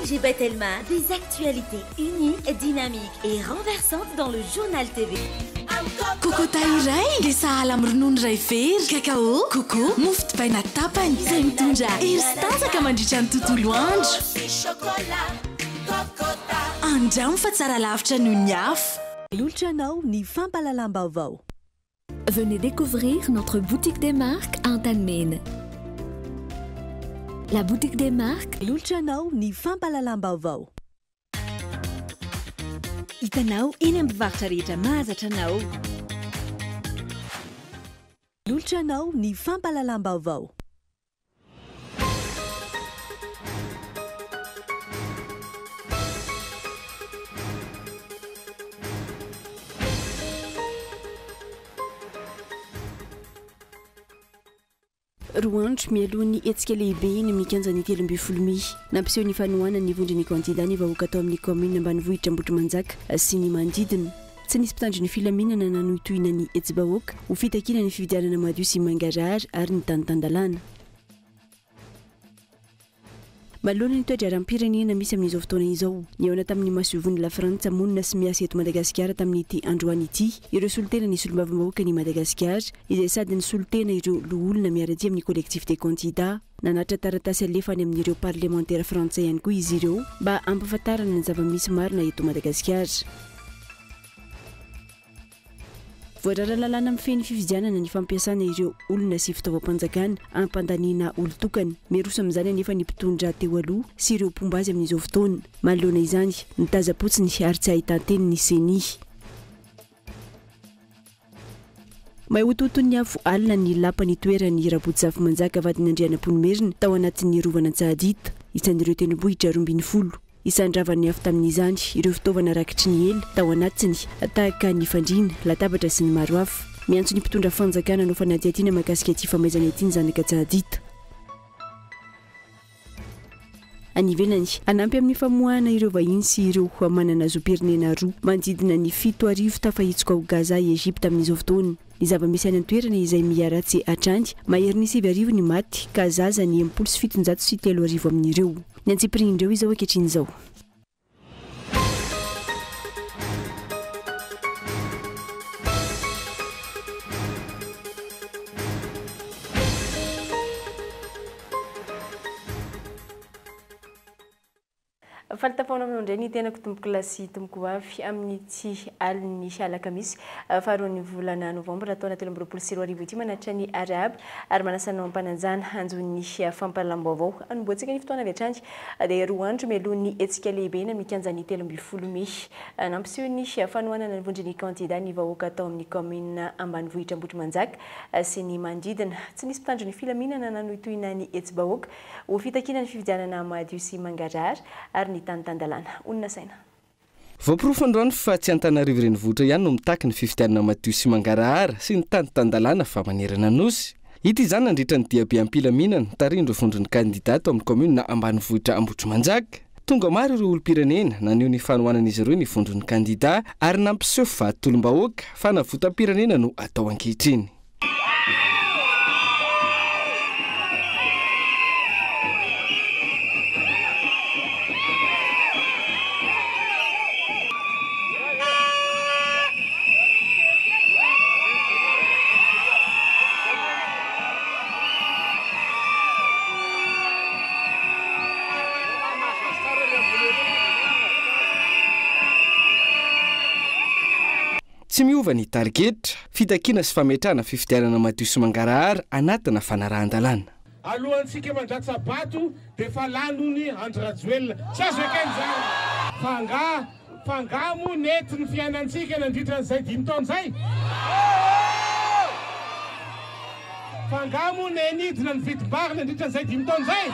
ONG Batelma, des actualités uniques, dynamiques et renversantes dans le Journal TV. Kokota iray dia sahala amin'ny ronono iray vera, cacao, coco, mofo dipaina tapany, izay mitondra hery sy tanjaka mandritra ny tontolo andro. Andramo fa tsara lavitra noho ny hafa. Manolotra anao ny fampahalalam-baovao. Venez découvrir notre boutique des marques Antanimena. La boutique des marques. Manolotra anao ny fampahalalam-baovao. Hitanao eny amin'ny mpivarotra rehetra mahazatra anao. Manolotra anao ny fampahalalam-baovao. Roa andro mialoha ny hetsika lehibe eny amin'ny kianjan'ny 13 mey, nampiseho ny fanohanany ny vondron'ny kandida ny vahoaka tao amin'ny kaominina ambanivohitra Ambohitrimanjaka sy ny manodidina. Tsy nisy mpitandro ny filaminana nanohitohina ny hetsi-bahoaka ho fitakiana ny fifidianana madio sy mangarahara ary ny tany tan-dalàna. Manoloana ny toe-draharaham-pirenena misy amin'izao fotoana izao, nihaona tamin'ny masoivohon'i Lafrantsa monina sy miasa eto Madagasikara tamin'ity androany ity ireo solontenan'ny solombavambahoakan'i Madagasikara izay sady nisolo tena ireo loholona miara-dia amin'ny Collectif des candidats. Nanatitra taratasy alefa any amin'ireo parlemantera frantsay ihany koa izy ireo mba hampahafantarana ny zava-misy marina eto Madagasikara. Voarara lalàna mifehy ny fifidianana ny fampiasana ireo olona sy fitaovam-panjakana hampandaniana olon-tokana. Miroso amin'izany anefa ny mpitondra teo aloha sy ireo mpomba azy amin'izao fotoana. Manoloana izany, mitazam-potsiny ary tsy ahitan-teny ny Ceni. May hotohoton'ny afo alina ny lapa nitoeran'i Rabotozafimanjaka vadin'Andrianampoinimerina tao anatin'ny rovan'Antsahadita, isan'ireo tendrombohitra 12. Isan'ny ravan'ny afo tamin'izany ireo fitaovana rakitry ny ela tao anatiny, tahaka ny fandriana, latabatra sy ny maro hafa. Miantso ny mpitondra fanjakana hanao fanadihadiana mahakasika ity famaizana ity ny zanaka Tsahadita. Any ivelany, hanampy amin'ny famoahana ireo vahiny sy ireo manana zom-pirenena roa manodidina ny 7000 tafahitsoka ao Gaza i Egypta amin'izao fotoana. Ny zava-misy any an-toerana izay miharatsy hatrany, maherin'ny 9000 ny maty, ka zaza ny 3060 amin'ireo. Ny antsipirihin'ireo izao ankehitriny izao. Faly tafahaona aminao indray ny tenako tompokolahy sy tompokovavy amin'ity alin'ny alakamisy faharoan'ny volana novambra taona 2023 ity manatitra ny arahaba ary manasa anao am-panajana hanjohy ny fampahalalam-baovao. Hanombohantsika ny fotoana avy hatrany dia roa andro mialoha ny hetsika lehibe eny amin'ny kianjan'ny 13 mey. Nampiseho ny fanohanana ny vondron'ny kandida ny vahoaka tao amin'ny kaominina ambanivohitra Ambohitrimanjaka sy ny manodidina. Tsy nisy mpitandro ny filaminana nanohitohina ny hetsi-bahoaka Ho fitakiana ny fifidianana madio sy mangarahara ary ny tany tan-dalàna. Honina saina. Voaporofo androany fa tsy Antananarivo Renivohitra ihany no mitaky ny fifidianana madio sy mangarahara sy ny tany tan-dalàna fa manerana ny Nosy. Hita izany nandritra ny diabe am-pilaminana notarihin'ireo vondron'ny kandidà tao amin'ny kaominina ambanivohitra Ambohitrimanjaka. Tonga maro ireo olom-pirenena naneho ny fanohanan'izy ireo ny vondron'ny kandidà ary nampiseho fa tolom-bahoaka, fanavotam-pirenena no atao ankehitriny. Tsy miova ny tarigetra, fitakiana sy fametrahana fifidianana madio sy mangarahara anatina fanarahan-dalàna. Alohantsika mandratsa-bato dia efa lany hono i Andry Rajoelina. Tsy azo ekena izany. Fa angaha, fa angaha moa nety ny fiainantsika nandritra an'izay dimy taona izay? Fa angaha moa nenidina ny vidim-bary nandritra an'izay dimy taona izay?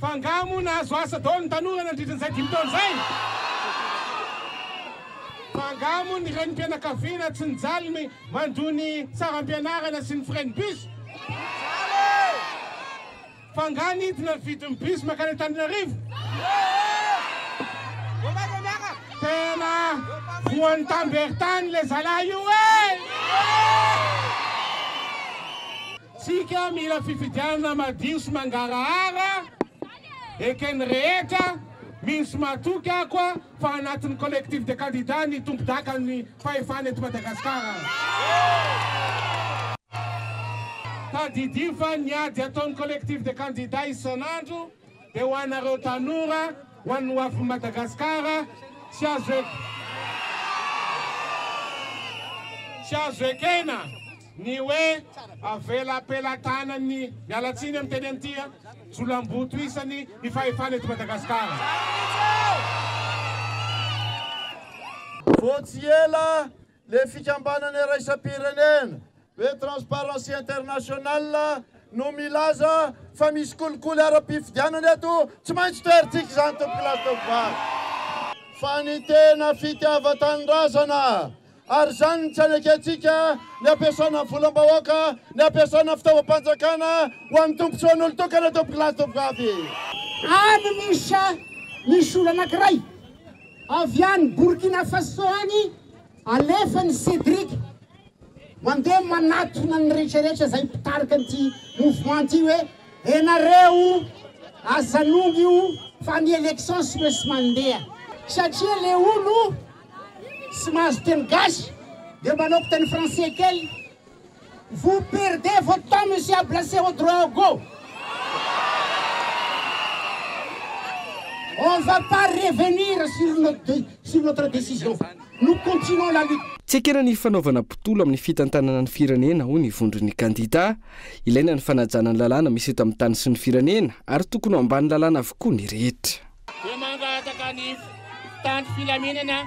Fa angaha moa nahazo asa daholo ny tanora nandritra an'izay dimy taona izay? Fa angaha moa ny renim-pianakaviana tsy nijaly ny mandoa ny saram-pianarana sy ny frais ny bus? Fa angaha nidina ny vidin'ny bus mankany Antananarivo? Tena voan'ny tamberin-tany ilay zalahy io e! Tsika mila fifidianana madio sy mangarahara, eken'ny rehetra, mino sy matoky aho koa fa anatin'ny collectif de candidats ny tompon-dakan'ny fahefana eto Madagasikara. Tadidio fa ny ady ataon'ny collectif de candidats isan'andro dia ho anareo tanora, ho an'ny hoavin'i Madagasikara, tsy azo tsy azo ekena ny hoe avela am-pelatanan'ny, miala tsiny amin'ny teny an'ity a, jolamboto isany ny fahefana eto Madagasikara. Vao tsy ela le fikambanana iraisam-pirenena hoe Transparency International no milaza fa misy kolikoly ara-pifidianana eto, tsy maintsy toherintsika izany tompokolahy sy tompokovavy. Fa ny tena fitiavan-tanindrazana ary izany no tsy anekentsika ny hampiasana ny volam-bahoaka, ny hampiasana ny fitaovam-panjakana ho an'ny tombontsoan'olon-tokana tompokolahy sy tompokovavy. Any misy misy olona anankiray avy any Burkina Faso any alefan'i Cédric mandeha manatona ny rehetra rehetra izay mpitarika an'ity mouvement ity hoe enareo azanongo io fa ny élection tsy maintsy mandeha satria le olo tsy mahazo teny gasy dia manao teny français kely. Vous perdez votre temps monsieur Ablassé Ouedraogo. On va pas revenir sur notre, sur notre décision. Nous continuons la lutte. Tsy ekena ny fanaovana mpitolo amin'ny fitantanana ny firenena, hoy ny vondron'ny kandida. Ilaina ny fanajana ny lalàna misy eto amin'ny tany sy ny firenena ary tokony ho ambany lalàna avokoa ny rehetra. Dia mangataka ny mpitandro filaminana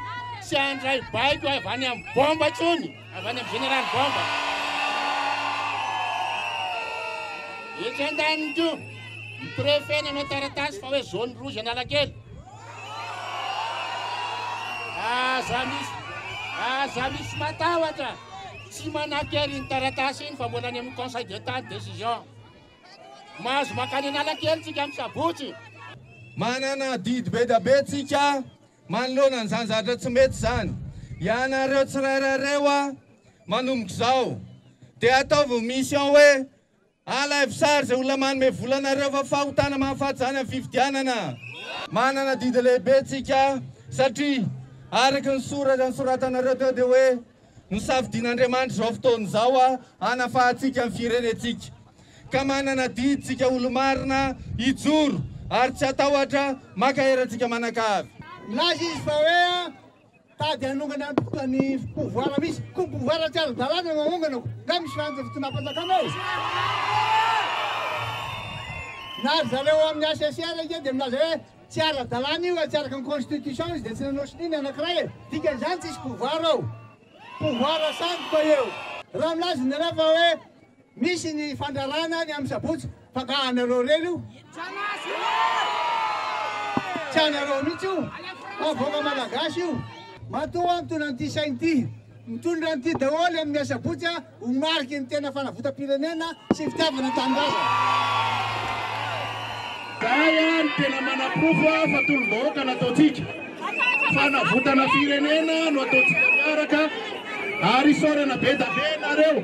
tsy handray baiko avy any amin'ny bomba intsony, avy any amin'ny général bomba. Etsy andaniny koa, ny préfet nanao taratasy fa hoe zone rouge Analakely. Aza misy, aza misy matahotra, tsy manan-kery iny taratasy iny fa mbola any amin'ny conseil d'Etat ny décision. Mahazo mankany Analakely tsika amin'ny sabotsy. Manana adidy be dia be tsika manoloana an'izany zavatra tsy mety izany. Ianareo tsirairay ireo manomboka izao dia ataovy mission hoe alaivo sary izay olona manome vola anareo fa fahotana mahafaty izany amin'ny fifidianana. Manana adidy lehibe tsika satria araka ny soratra nosoratanareo teo dia hoe nosafidian'Andriamanitra izao fotoana izao hanafahantsika ny firenentsika. Ka manana adidy tsika olo-marina hijoro ary tsy hatahotra maka herantsika manakavy. Milaza izy fa hoe tady hanongana ny pouvoir misy, koa pouvoir tsy ara-dalàna no ahongana ko, nga misy lanja fitondram-panjakana eo? Na ry zareo amin'ny HCR ange dia milaza hoe tsy ara-dalàna io, tsy araka ny constitution izy dia tsy nanao sonia ny anankiray e, dikan'izany tsisy pouvoir ao, pouvoir sandoka eo. Raha milaza ny anay fa hoe misy ny fandrarana ny amin'ny sabotsy, fa nga anareo irery io? Tsy anareo mihitsy io, fa vahoaka malagasy io. Matoa aho mitondra an'ity saina ity, mitondra an'ity daholo amin'ny asabotsy aho ho mariky ny tena fanavotam-pirenena sy fitiavana tanindrazana. Zay no tena manaporofo fa tolom-bahoaka nataontsika. Fanavotana firenena no ataontsika miaraka ary isaorana be da be nareo.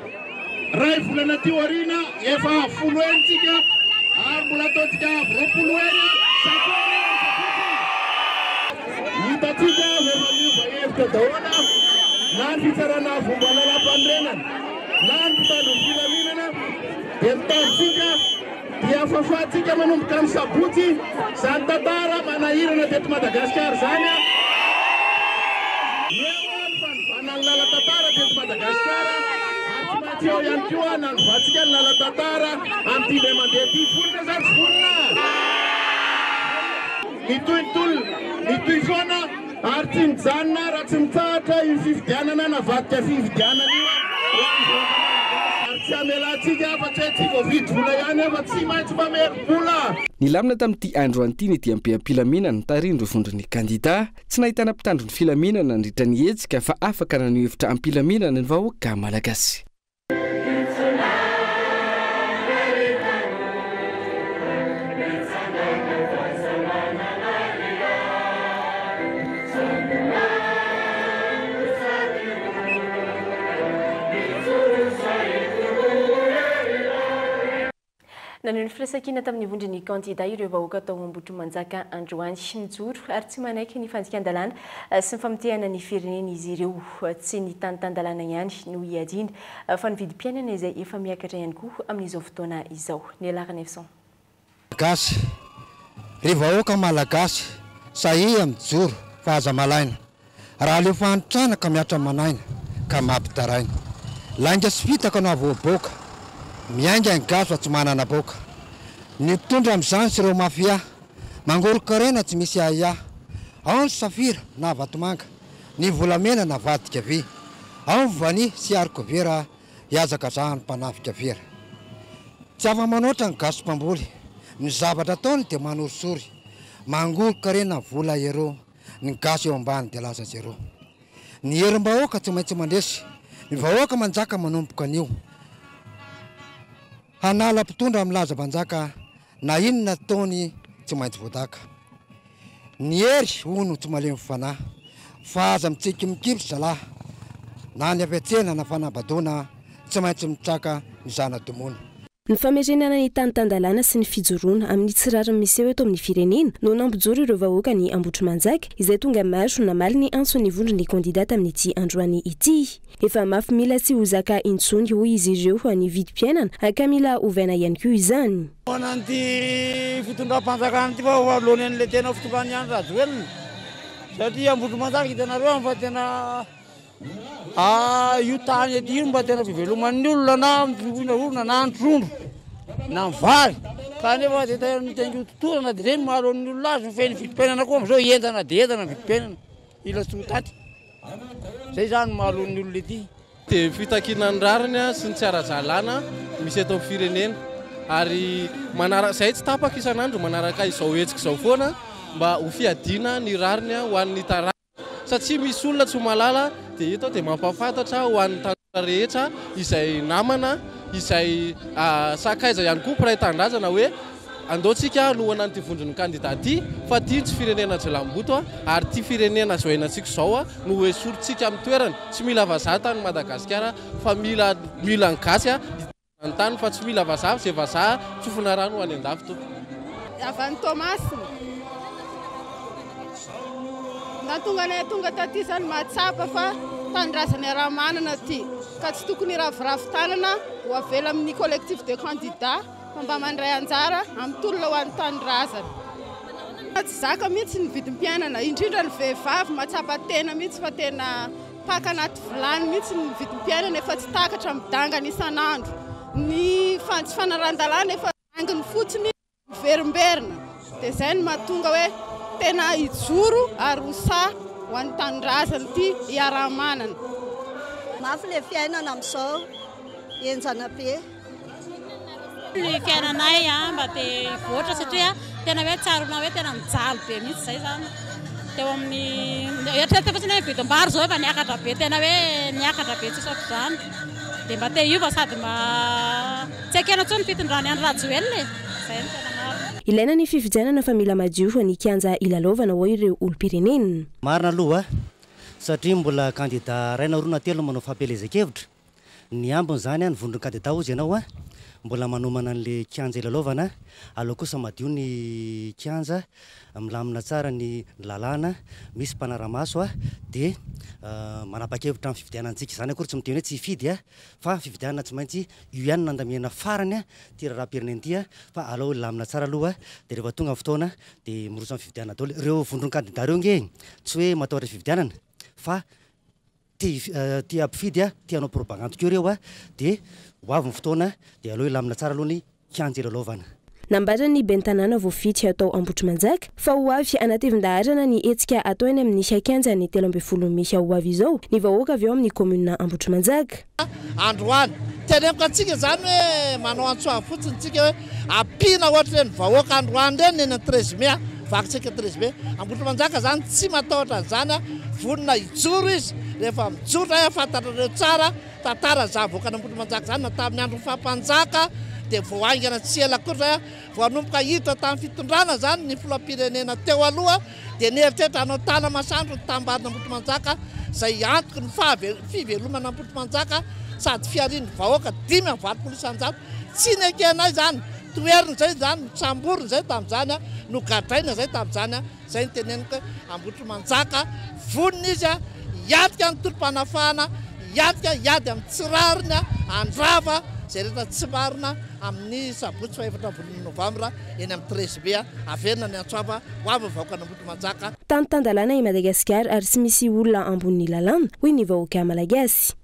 Ray volana aty aoriana efa avo 10 heny tsika ary mbola ataontsika avo 20 heny sakory amin'ny sabotsy. Hitantsika efa miova hevitra daholo na ny fitsarana avo momba ny lalàmpanorenana na ny mpitandro ny filaminana dia mitandrotsika dia fafatsika manomboka amin'ny sabotsy izany tantara manahirana teto Madagasikara izany. Eo ny fanovana ny lalan-tantara teto Madagasikara ary tsy maintsy eo ihany koa nanovantsika ny lalan-tantara amin'ity indray mandeha ity. Vonona za tsy vonona? Mitohy ny tolona, mitohy foana ary tsy mijanona raha tsy mitsahatra io fifidianana navadika fifidianana io ho an'ny vahoaka malagasy ary tsy hamelantsika afa-tsy hoe tsy voavidy vola ihany fa tsy maintsy mamerim-bola. Nilamina tamin'ity androany ity ny diam-pilaminana notarihin'ireo vondron'ny kandida. Tsy nahitana mpitandro ny filaminana nandritra ny hetsika fa afaka naneho hevitra am-pilaminana ny vahoaka malagasy. Naneho ny firaisankina tamin'ny vondron'ny kandida ireo vahoaka tao Ambohitrimanjaka androany. Mijoro ary tsy manaiky ny fandikan-dalàna sy ny famotehana ny firenena izy ireo. Tsy ny tany tan-dalàna ihany no hiadiana fa ny vidim-piainana izay efa miakatra ihany koa amin'izao fotoana izao. Ny Laranefson. Gasy, ry vahoaka Malagasy, sahia mijoro fa aza malaina. Raha aleo fahantrana ka mihatra manaina ka mampitaraina. Lainga sy fitaka no avoaboaka, miainga ny gasy fa tsy manana boka. Ny mpitondra amin'izany sy ireo mafia, mangoron-karena tsy misy ahiahy. Ao ny safira na vatomanga, ny volamena navadika vy. Ao ny vania sy harikovera hihazakazahan'ny mpanafika vera. Tsy afa-manoatra ny gasy mpamboly, ny zavatra ataony dia manorisory. Mangoron-karena vola eroa. Ny gasy eo ambany dia lasa zéro. Ny herim-bahoaka tsy maintsy mandresy. Ny vahoaka manjaka manomboka anio. Hanala mpitondra milaza mpanjaka na inona ataony tsy maintsy voadaka. Ny hery hono tsy malemy fanahy. Fa aza mitsiky mikipy zalahy. Na ny avy an-tsena na fanabadoana tsy maintsy mitraka ny zana-domoina. Ny famerenana ny tany tan-dalàna sy ny fijoroana amin'ny tsy rariny miseho eto amin'ny firenena no nampijoro ireo vahoakan'i Ambohitrimanjaka izay tonga maro namaly ny antson'ny vondron'ny kandida tamin'ity androany ity. Efa mafy mila tsy ho zaka intsony hoy izy ireo ny vidim-piainana ka mila ovaina ihany koa izany. Ahoana an'ity fitondram-panjakana ity fa ho aloany an'ilay tena fitondran'i Andry Rajoelina satria Ambohitrimanjaka hitanareo fa tena Io tany aty io mba tena fiveloman'ny olona na amin'ny fiompiana orona na ny trondro na ny vary kanefa dia tena mitaingototorana dia izay no maha-aloan'ny olona azy fa ny vidim-piainana koa amin'izao henjana dia henjana ny vidim-piainana mila tsy ho taty izay izany no maha-aloan'ny olona ety. Dia fitakiana ny rariny sy ny tsy ara-dalàna misy eto amin'ny firenena ary manara izay tsy tapaka isan'andro manaraka izao hetsika izao foana mba ho fiadiana ny rariny ho an'ny taranaka. Satria misy olona tsy mahalala dia eto aho dia mampahafantatra ho an'ny tanora rehetra izay namana, izay sakaiza ihany koa mpiray tanindrazana hoe andao tsika hanohana an'ity vondron'ny kandida ity fa ity tsy firenena jiolahimboto ary ity firenena izao iainantsika izao no ho esorintsika amin'ny toerany. Tsy mila vazaha tany Madagasikara fa mila mila ny gasy Ny tany fa tsy mila vazaha fa ze vazaha tsofina rano ho any andafy tompoko. Avy any Toamasina. Nahatonga anay tonga taty izany mahatsapa fa tanindrazana iaraha-manana ity ka tsy tokony hiraviravy tanana ho avela amin'ny collectif de candidats fa mba mandray anjara amin'ny tolona ho an'ny tanindrazana. Tsy zaka mihitsy ny vidim-piainana, indrindra ny vehivavy mahatsapa tena mihitsy fa tena Paka anaty vilany mihitsy ny vidim-piainana efa tsy takatra midangana isan'andro. Ny tsy fanarahan-dalàna efa ranginy fotsiny miverimberina. Dia izay no mahatonga hoe tena hijoro ary ho sahy ho an'ny tanindrazana ity iaraha-manana. Mafy ilay fiainana amin'izao, henjana be. Ny fiainanay mba te hivoatra satria tena hoe tsaroana hoe tena mijaly be mihitsy izay izany teo amin'ny eritreretina fotsiny hoe vidim-bary izao efa niakatra be tena hoe niakatra be tsisy ohatr'izany dia mba te hiova sady mba tsy ekena intsony ny fitondran'i Andry Rajoelina e! Izay no tena marina. Ilaina ny fifidianana fa mila madio ny kianja hilalaovana hoy ireo olom-pirenena. Marina aloha satria mbola kandida iray na roa na telo no manao fampielezan-kevitra Ny ambiny izany an, vondron'ny kandida hozy ianao an, mbola manomana an'le kianja ilalaovana, aleo kosa madio ny kianja, milamina tsara ny lalàna, misy mpanara-maso an, dia manapa-kevitra amin'ny fifidianana antsika. Izany akory tsy miteny hoe tsy hifidy an, fa fifidianana tsy maintsy io ihany no nandamiana farany an, ity raharaham-pirenena ity an, fa aleo hilamina tsara aloha dia rehefa tonga ny fotoana dia miroso amin'ny fifidianana daholo. Ireo vondron'ny kandida ireo ange tsy hoe matahotra fifidianana fa Te te hampifidy a, te hanao propagandy koa ireo a, dia ho avy ny fotoana dia aleo hilamina tsara aloha ny kianja ilalaovana. Nambaran'ny ben'ny tanàna voafidy tao Ambohitrimanjaka fa ho avy hanatevin-daharana ny hetsika atao eny amin'ny kianjan'ny 13 mey ho avy izao ny vahoaka avy ao amin'ny kaominina Ambohitrimanjaka. Androany. Teneniko antsika izany hoe manao antso avo fotsiny tsika hoe ampiana ohatr'ireny vahoaka androany ireny eny treize mai, vakintsika treize mai. Ambohitrimanjaka izany tsy matahotra an'izany, vonona hijoro izy, rehefa mijoro izay fantatrareo tsara tantara izany vahoakan'Ambohitrimanjaka izany na tamin'ny andron'ny faha-mpanjaka dia vao haingana tsy ela akory izay vao hanomboka hiditra tamin'ny fitondrana izany ny filoham-pirenena teo aloha dia nieritreritra hanao tana-masoandro ny tanimbary-n'Ambohitrimanjaka izay antoky ny fiveloman'Ambohitrimanjaka sady fiharian'ny vahoaka 85%. Tsy nekenay izany. Notoherina izay izany, nosamborina izay tamin'izany, nogadraina izay tamin'izany. Izay no teneniko hoe Ambohitrimanjaka, vonona izy hiatrika ny tolom-panafahana, hiatrika hiady amin'ny tsy rariny, handrava izay rehetra tsy marina amin'ny sabotsy fahefatra ambin'ny folo novambra eny amin'ny Treize mai. Averina ny antso avo ho avy ny vahoakan'Ambohitrimanjaka. Tany tan-dalàna i Madagasikara ary tsy misy olona ambonin'ny lalàna, hoy ny vahoaka malagasy.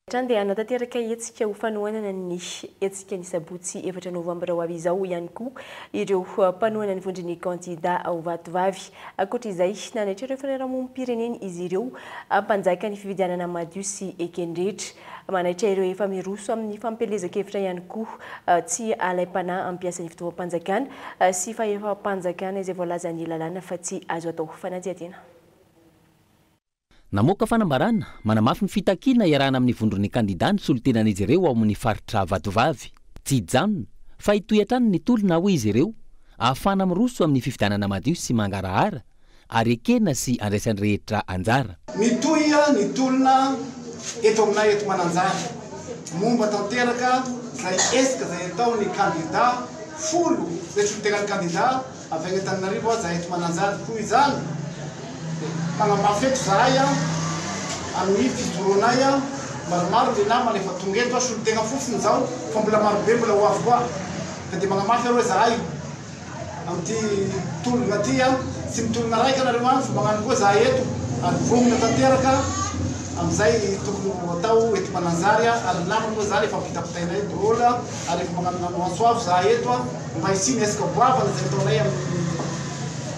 Hatrany dia hanatanteraka hetsika ho fanohanana ny hetsika ny sabotsy efatra novambra ho avy izao ihany koa ireo mpanohana ny vondron'ny kandida ao Vatovavy. Ankoatra izay, nanaitra ireo fiarahamonim-pirenena izy ireo hampanjaka ny fifidianana madio sy eken'ny rehetra. Manaitra ireo efa miroso amin'ny fampielezan-kevitra ihany koa tsy halaim-panahy hampiasa ny fitaovam-panjakana sy fahefam-panjakana izay voalazan'ny lalàna fa tsy azo atao fanadihadiana. Namoaka fanambarana manamafy ny fitakiana iarahana amin'ny vondron'ny kandidà ny solontenan'izy ireo ao amin'ny faritra Vatovavy. Tsy hijanona fa hitohy hatrany ny tolona hoy izy ireo ahafahana miroso amin'ny fifidianana madio sy mangarahara ary ekena sy andraisan'ny rehetra anjara. Mitohy ny tolona eto aminay eto Mananjary momba tanteraka izay hetsika izay ataon'ny kandidà folo izay solontenan'ny kandidà Avy any Antananarivo aho zahay eto Mananjary koa izany dia magnamafy eto zahay amin'ny fijoroanay maromaro le namana efa tonga eto solotegna fotsiny zao fa mbola marobe mbola ho avy koa ka dia magnamafy aho hoe zahay amin'ity tolona ty tsy mitolona raika nareo any fa magnano koa zahay eto ary vonona tanteraka amin'izay tokony ho atao eto Mananjary ary ny namana moa zany efa ampitapitainay daholo ary efa magnanognano antso avo zahay eto Mba hisian'ny hetsika goavana izay ataonay amin'ny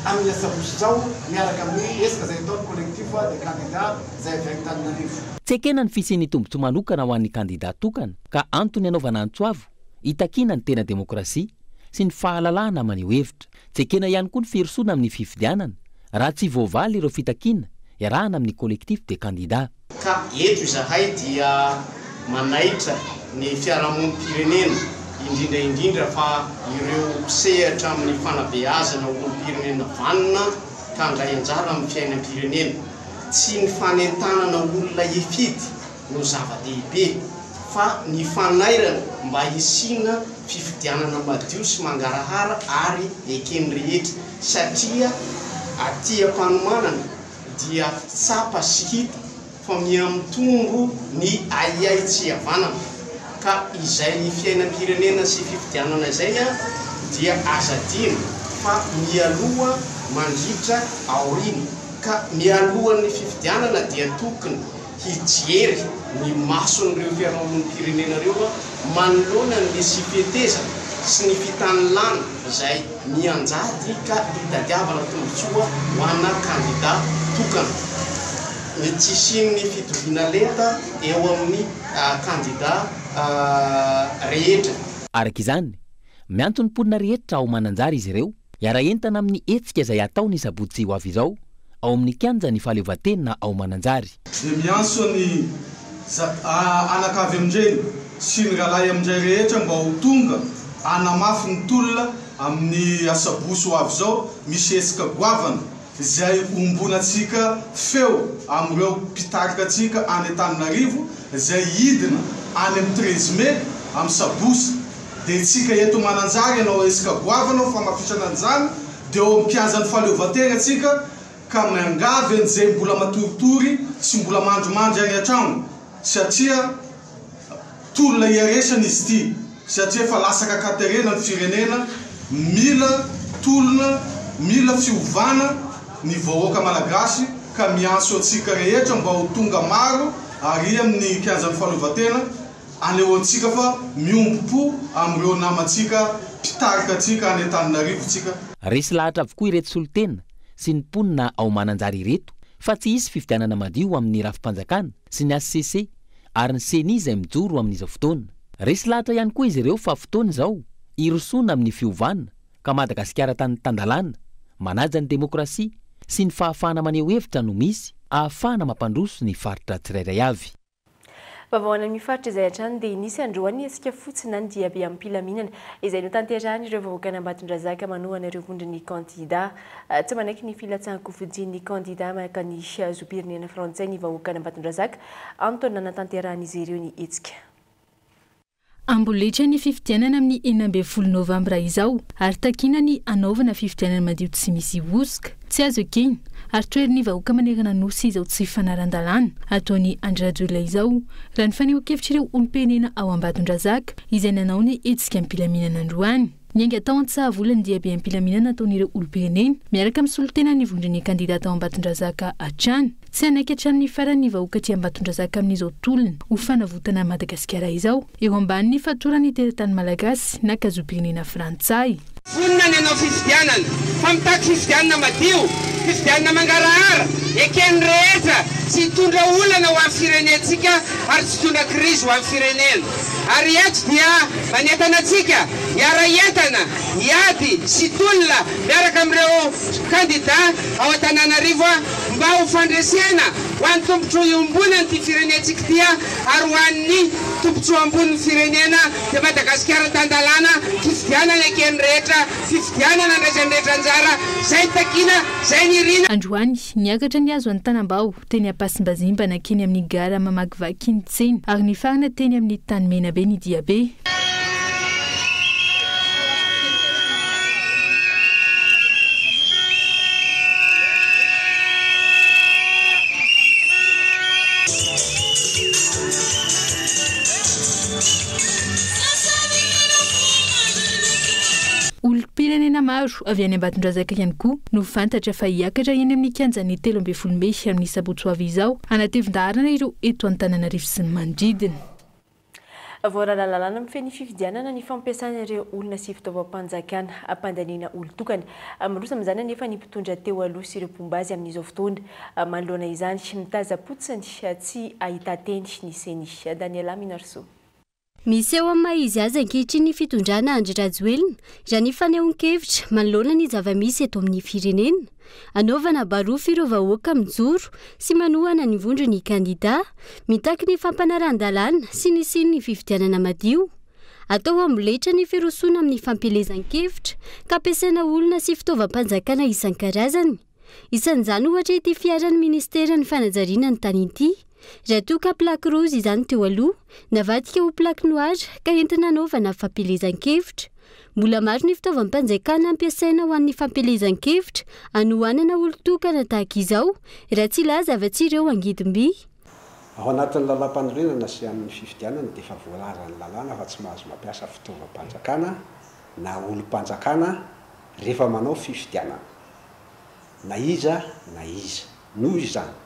amin'ny asabotsy izao miaraka amin'ny hetsika izay ataon'ny Collectif des candidats izay avy any Antananarivo. Tsy ekena ny fisian'ny tombontsoa manokana ho an'ny kandidà tokana ka antony anaovana antso avo hitakiana ny tena demokrasia sy ny fahalalahana maneho hevitra. Tsy ekena ihany koa ny firosoana amin'ny fifidianana raha tsy voavaly ireo fitakiana iarahana amin'ny Collectif des candidats. Ka eto izahay dia manaitra ny fiarahamonim-pirenena, indrindra indrindra fa ireo mpisehatra amin'ny fanabeazana olom-pirenena vanona ka handray anjara amin'ny fiainam-pirenena. Tsy ny fanentanana olona hifidy no zava-dehibe fa ny fanairana mba hisiana fifidianana madio sy mangarahara ary eken'ny rehetra satria aty am-panomanana dia tsapa sy hita fa miha-mitombo ny ahiahy tsy hihavanana, ka izay fiainam-pirenena sy fifidianana izay dia aza adino fa mialoha, mandritra, aoriana, ka mialohan'ny fifidianana dia tokony hijery ny mason'ireo fiarahamonim-pirenena ireo manoloana ny tsy fetezana sy ny fitanilana izay mianjady ka hitadiavana tombontsoa ho ana kandida tokana. Ny tsy hisian'ny fitoviana lenta eo amin'ny kandida rehetra. Araka izany, miantso ny mponina rehetra ao Mananjary izy ireo Hiara-hientana amin'ny hetsika izay hatao ny sabotsy ho avy izao ao amin'ny kianjan'ny fahaleovantena ao Mananjary. Dia miantso ny anakavy amin-dreny sy ny rahalahy amin-dray rehetra mba ho tonga hanamafy ny tolona amin'ny asabotsy ho avy izao, misy hetsika goavana izay ombonantsika feo amin'ireo mpitarika antsika any Antananarivo izay hidina any amin'ny treize mai amin'ny sabotsy dia tsika eto Mananjary hanao hetsika goavana ho famafisana an'izany dia eo amin'ny kianjan'ny fahaleovantena tsika ka miangavy an'izay mbola matoritory sy mbola mandrimandry any an-trano satria Tolona hiaresana izy ity satria efa lasaka an-katerena ny firenena, mila tolona, mila fiovana ny vahoaka malagasy ka miantso antsika rehetra mba ho tonga maro ary amin'ny kianjan'ny fahaleovantena anehoantsika fa miombom-po amin'ireo namantsika mpitarika antsika any Antananarivo tsika. Resy lahatra avokoa ireto solontena sy ny mponina ao Mananjary ireto fa tsy hisy fifidianana madio amin'ny rafi-panjakana sy ny hcc ary ny Ceni izay mijoro amin'izao fotoana. Resy lahatra ihany koa izy ireo fa fotoana izao hirosoana amin'ny fiovana ka Madagasikara tany tan-dalàna, manaja ny demokrasia sy ny fahafahana maneho hevitra no misy ahafahana mampandroso ny faritra tsirairay avy. Vaovao any amin'ny faritra izay hatrany dia nisy androany ny hetsika fotsy na ny diabe amim-pilaminana izay notanterahan'ireo vahoakan'Ambatondrazaka manohana ireo vondron'ny kandida Tsy manaiky ny filatsahan-kofidin'ny kandida maka ny zom-pirenena frantsay ny vahoakan'Ambatondrazaka, antony nanatanterahan'izy ireo ny hetsika. Amboletra ny fifidianana amin'ny 16 novambra izao ary takiana ny hanaovana fifidianana madio tsy misy hosoka. Tsy azo ekena ary toherin'ny vahoaka manerana Nosy izao tsy fanaran-dalàna ataon'i Andry Rajoelina izao, raha ny fanehoan-kevitr'ireo olom-pirenena ao Ambatondrazaka izay nanao ny hetsika am-pilaminana androany. Niainga tao Antsahavola ny diabe am-pilaminana nataon'ireo olom-pirenena miaraka amin'ny solontenan'ny vondron'ny kandida tao Ambatondrazaka hatrany. Tsy hanaiky hatramin'ny farany ny vahoaka aty Ambatondrazaka amin'izao tolona ho fanavotana an'i Madagasikara izao, eo ambanin'ny fatoran'ny teratany malagasy na kazom-pirenena frantsay. Vonona ny hanao fifidianana, fa mitaky fifidianana madio, fifidianana mangarahara, eken'ny rehetra, tsy hitondra olana ho an'ny firenentsika ary tsy hitondra krizy ho an'ny firenena. Ary eto dia manentana antsika hiara-hientana, hiady sy hitolona miaraka amin'ireo kandida ao Antananarivo mba ho fandresena ho an'ny tombontsoa iombonan'ity firenentsika ity ary ho an'ny tombontsoa ambonin'ny firenena dia Madagasikara tan-dalàna, fifidianana eken'ny rehetra, fifidianana andraisan'ny rehetra anjara, izay takiana, izay nirina. Androany, niakatra nihazo an'i Tanambao, teny Ampasimbazimba nankeny amin'ny gara mamakivaky ny tsena ary nifarana teny amin'ny Tanimenabe ny diabe. Olom-pirenena maro avy any Ambatondrazaka ihany koa no fantatra fa hiakatra eny amin'ny kianjan'ny 13 mey amin'ny sabotsy ho avy izao hanatevin-daharana ireo eto Antananarivo sy ny manodidina. Voarara lalàna mifehy ny fifidianana ny fampiasana ireo olona sy fitaovam-panjakana hampandaniana olon-tokana. Miroso amin'izany anefa ny mpitondra teo aloha sy ireo mpomba azy amin'izao fotoana. Manoloana izany, mitazam-potsiny tsy ahitan-teny ny Ceni. Daniela Minarsoa. Miseho amin'ny maha izy azy ankehitriny ny fitondrana Andry Rajoelina, raha ny fanehoan-kevitra manoloana ny zava-misy eto amin'ny firenena. Anaovana barofo ireo vahoaka mijoro sy manohana ny vondron'ny kandida, mitaky ny fampanarahan-dalàna sy ny hisian'ny fifidianana madio. Atao amboletra ny firosoana amin'ny fampielezan-kevitra ka ampiasaina olona sy fitaovam-panjakana isan-karazany. Isan'izany ohatra ity fiaran'ny ministeran'ny fanajariana ny tany ity. Raha toa ka plaque rose izany teo aloha, navadika ho plaque noire ka entina anaovana fampielezan-kevitra. Mbola maro ny fitaovam-panjakana ampiasaina ho an'ny fampielezan-kevitra anohanana olon-tokana tahaka izao, raha tsy hilaza afa-tsy ireo angidim-by. Ao anatin'ny lalàmpanorenana sy amin'ny fifidianana dia efa voalazan'ny lalàna fa tsy mahazo mampiasa fitaovam-panjakana na olom-panjakana rehefa manao fifidianana, na iza na iza. Noho izany,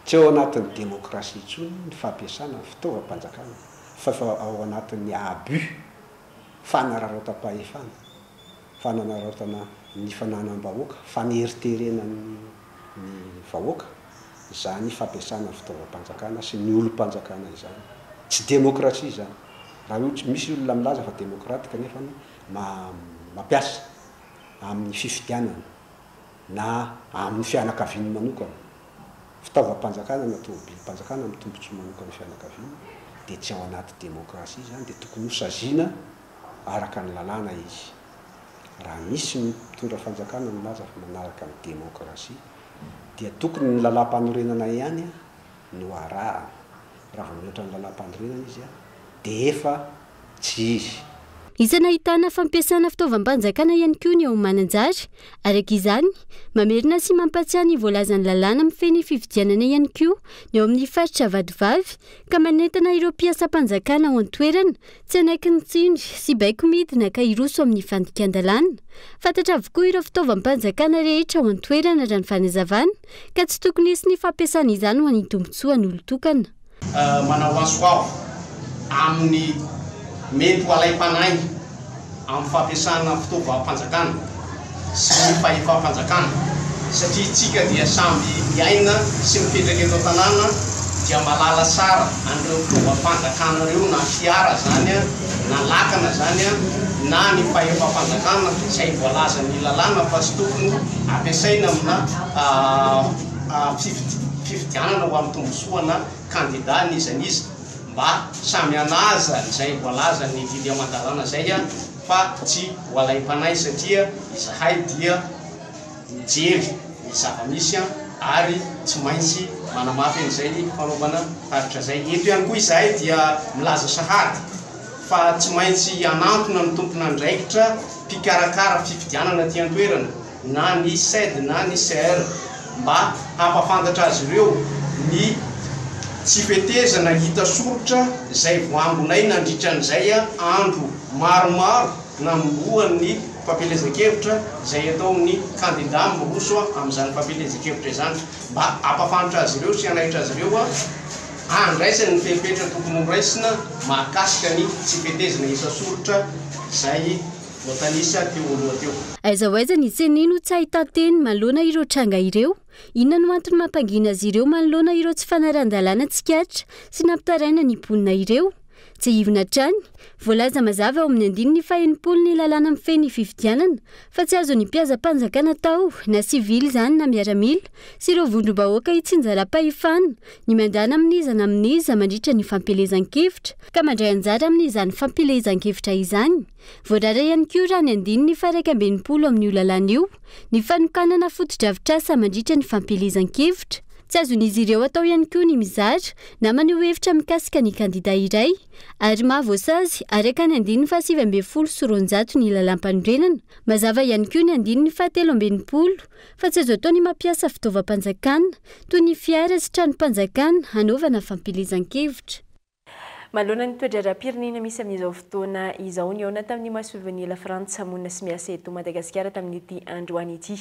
tsy ao anatin'ny demokrasia intsony ny fampiasana ny fitaovam-panjakana fa efa ao anatin'ny abus. fanararaotam-pahefana, fanararaotana ny fananam-bahoaka, faneriterena ny ny vahoaka, izany fampiasana ny fitaovam-panjakana sy ny olom-panjakana izany. Tsy demokrasia izany. Raha ohatra misy olona milaza fa demokraty kanefa mampiasa amin'ny fifidianana na amin'ny fianakaviany manokana fitaovam-panjakana na tomobilim-panjakana amin'ny tombontsoa manokan'ny fianakaviana dia tsy ao anaty demokrasia izany dia tokony ho saziana araka ny lalàna izy. Raha misy ny mpitondra fanjakana milaza fa manaraka ny demokrasia dia tokony ny lalàm-panorenana ihany no arahana. Raha vao mihoatra ny lalàm-panorenana izy dia efa tsy izy. Isan'ny ahitana fampiasana fitaovam-panjakana ihany koa ny ao Mananjary. Araka izany, mamerina sy mampatsiahy ny voalazan'ny lalàna mifehy ny fifidianana ihany koa ny ao amin'ny faritra Vatovavy ka manentana ireo mpiasam-panjakana ao an-toerana tsy hanaiky ny tsindry sy baiko midina ka hiroso amin'ny fandikan-dalàna. Fantatra avokoa ireo fitaovam-panjakana rehetra ao an-toerana raha ny fanazavana ka tsy tokony hisy ny fampiasana izany ho an'ny tombontsoan'olon-tokana. Manao antso avo amin'ny mety ho alaim-panahy amin'ny fampiasana fitaovam-panjakana sy ny fahefam-panjakana satria isika dia samby miaina sy mipetraka eto an-tanàna dia mahalala tsara an'ireo fitaovam-panjakana ireo na fiara izany na lakana izany na ny fahefam-panjakana izay voalazan'ny lalàna fa tsy tokony ampiasaina amina fifidianana ho amin'ny tombontsoa na kandida n'iza n'iza mba samy hanaja izay voalazan'ny didy aman-dalàna izay fa tsy ho alaim-panahy satria izahay dia mijery ny zava-misy ary tsy maintsy manamafy an'izay fanaovana tatitra izay. Eto ihany koa izahay dia milaza sahady. fa tsy maintsy hanantona ny tompon'andraikitra mpikarakara fifidianana aty an-toerana na ny CED na ny CR mba hampafantatra azy ireo ny tsy fetezana hita soritra izay voangonay nandritra an'izay andro maromaro nanombohan'ny fampielezan-kevitra izay ataon'ny kandida miroso amin'izany fampielezan-kevitra izany mba hampafantatra azy ireo sy hanaitra azy ireo handraisany ny fepetra tokony horaisina mahakasika ny tsy fetezana isa soritra izay voatanisa teo aloha teo. Aiza ho aiza ny Ceni no tsy ahitan-teny manoloana ireo tranga ireo? Inona no antony mampangina azy ireo manoloana ireo tsy fanarahan-dalàna tsikaritra sy nampitaraina ny mponina ireo? Tsiahivina hatrany, voalaza mazava ao amin'ny andininy faha-60 ny lalàna mifehy ny fifidianana fa tsy azon'ny mpiazam-panjakana atao na sivily izany na miaramila sy ireo vondrom-bahoaka itsinjaram-pahefana ny mandana amin'iza na amin'iza mandritra ny fampielezan-kevitra ka mandray anjara amin'izany fampielezan-kevitra izany. Voarara ihany koa raha ny andininy faha-61 amin'io lalàna io ny fanokanana fotodrafitrasa mandritra ny fampielezan-kevitra. Tsy azon'izy ireo atao ihany koa ny mizara na maneho hevitra mikasika ny kandida iray ary mahavoasazy araka ny andininy faha-219 ny lalàmpanorenana. Mazava ihany koa ny andininy faha-63 fa tsy azo atao ny mampiasa fitaovam-panjakana toy ny fiara sy tranom-panjakana hanaovana fampielezan-kevitra. Manoloana ny toe-draharaham-pirenena misy amin'izao fotoana izao, nihaona tamin'ny masoivohon'i La Frantsa monina sy miasa eto Madagasikara tamin'ity androany ity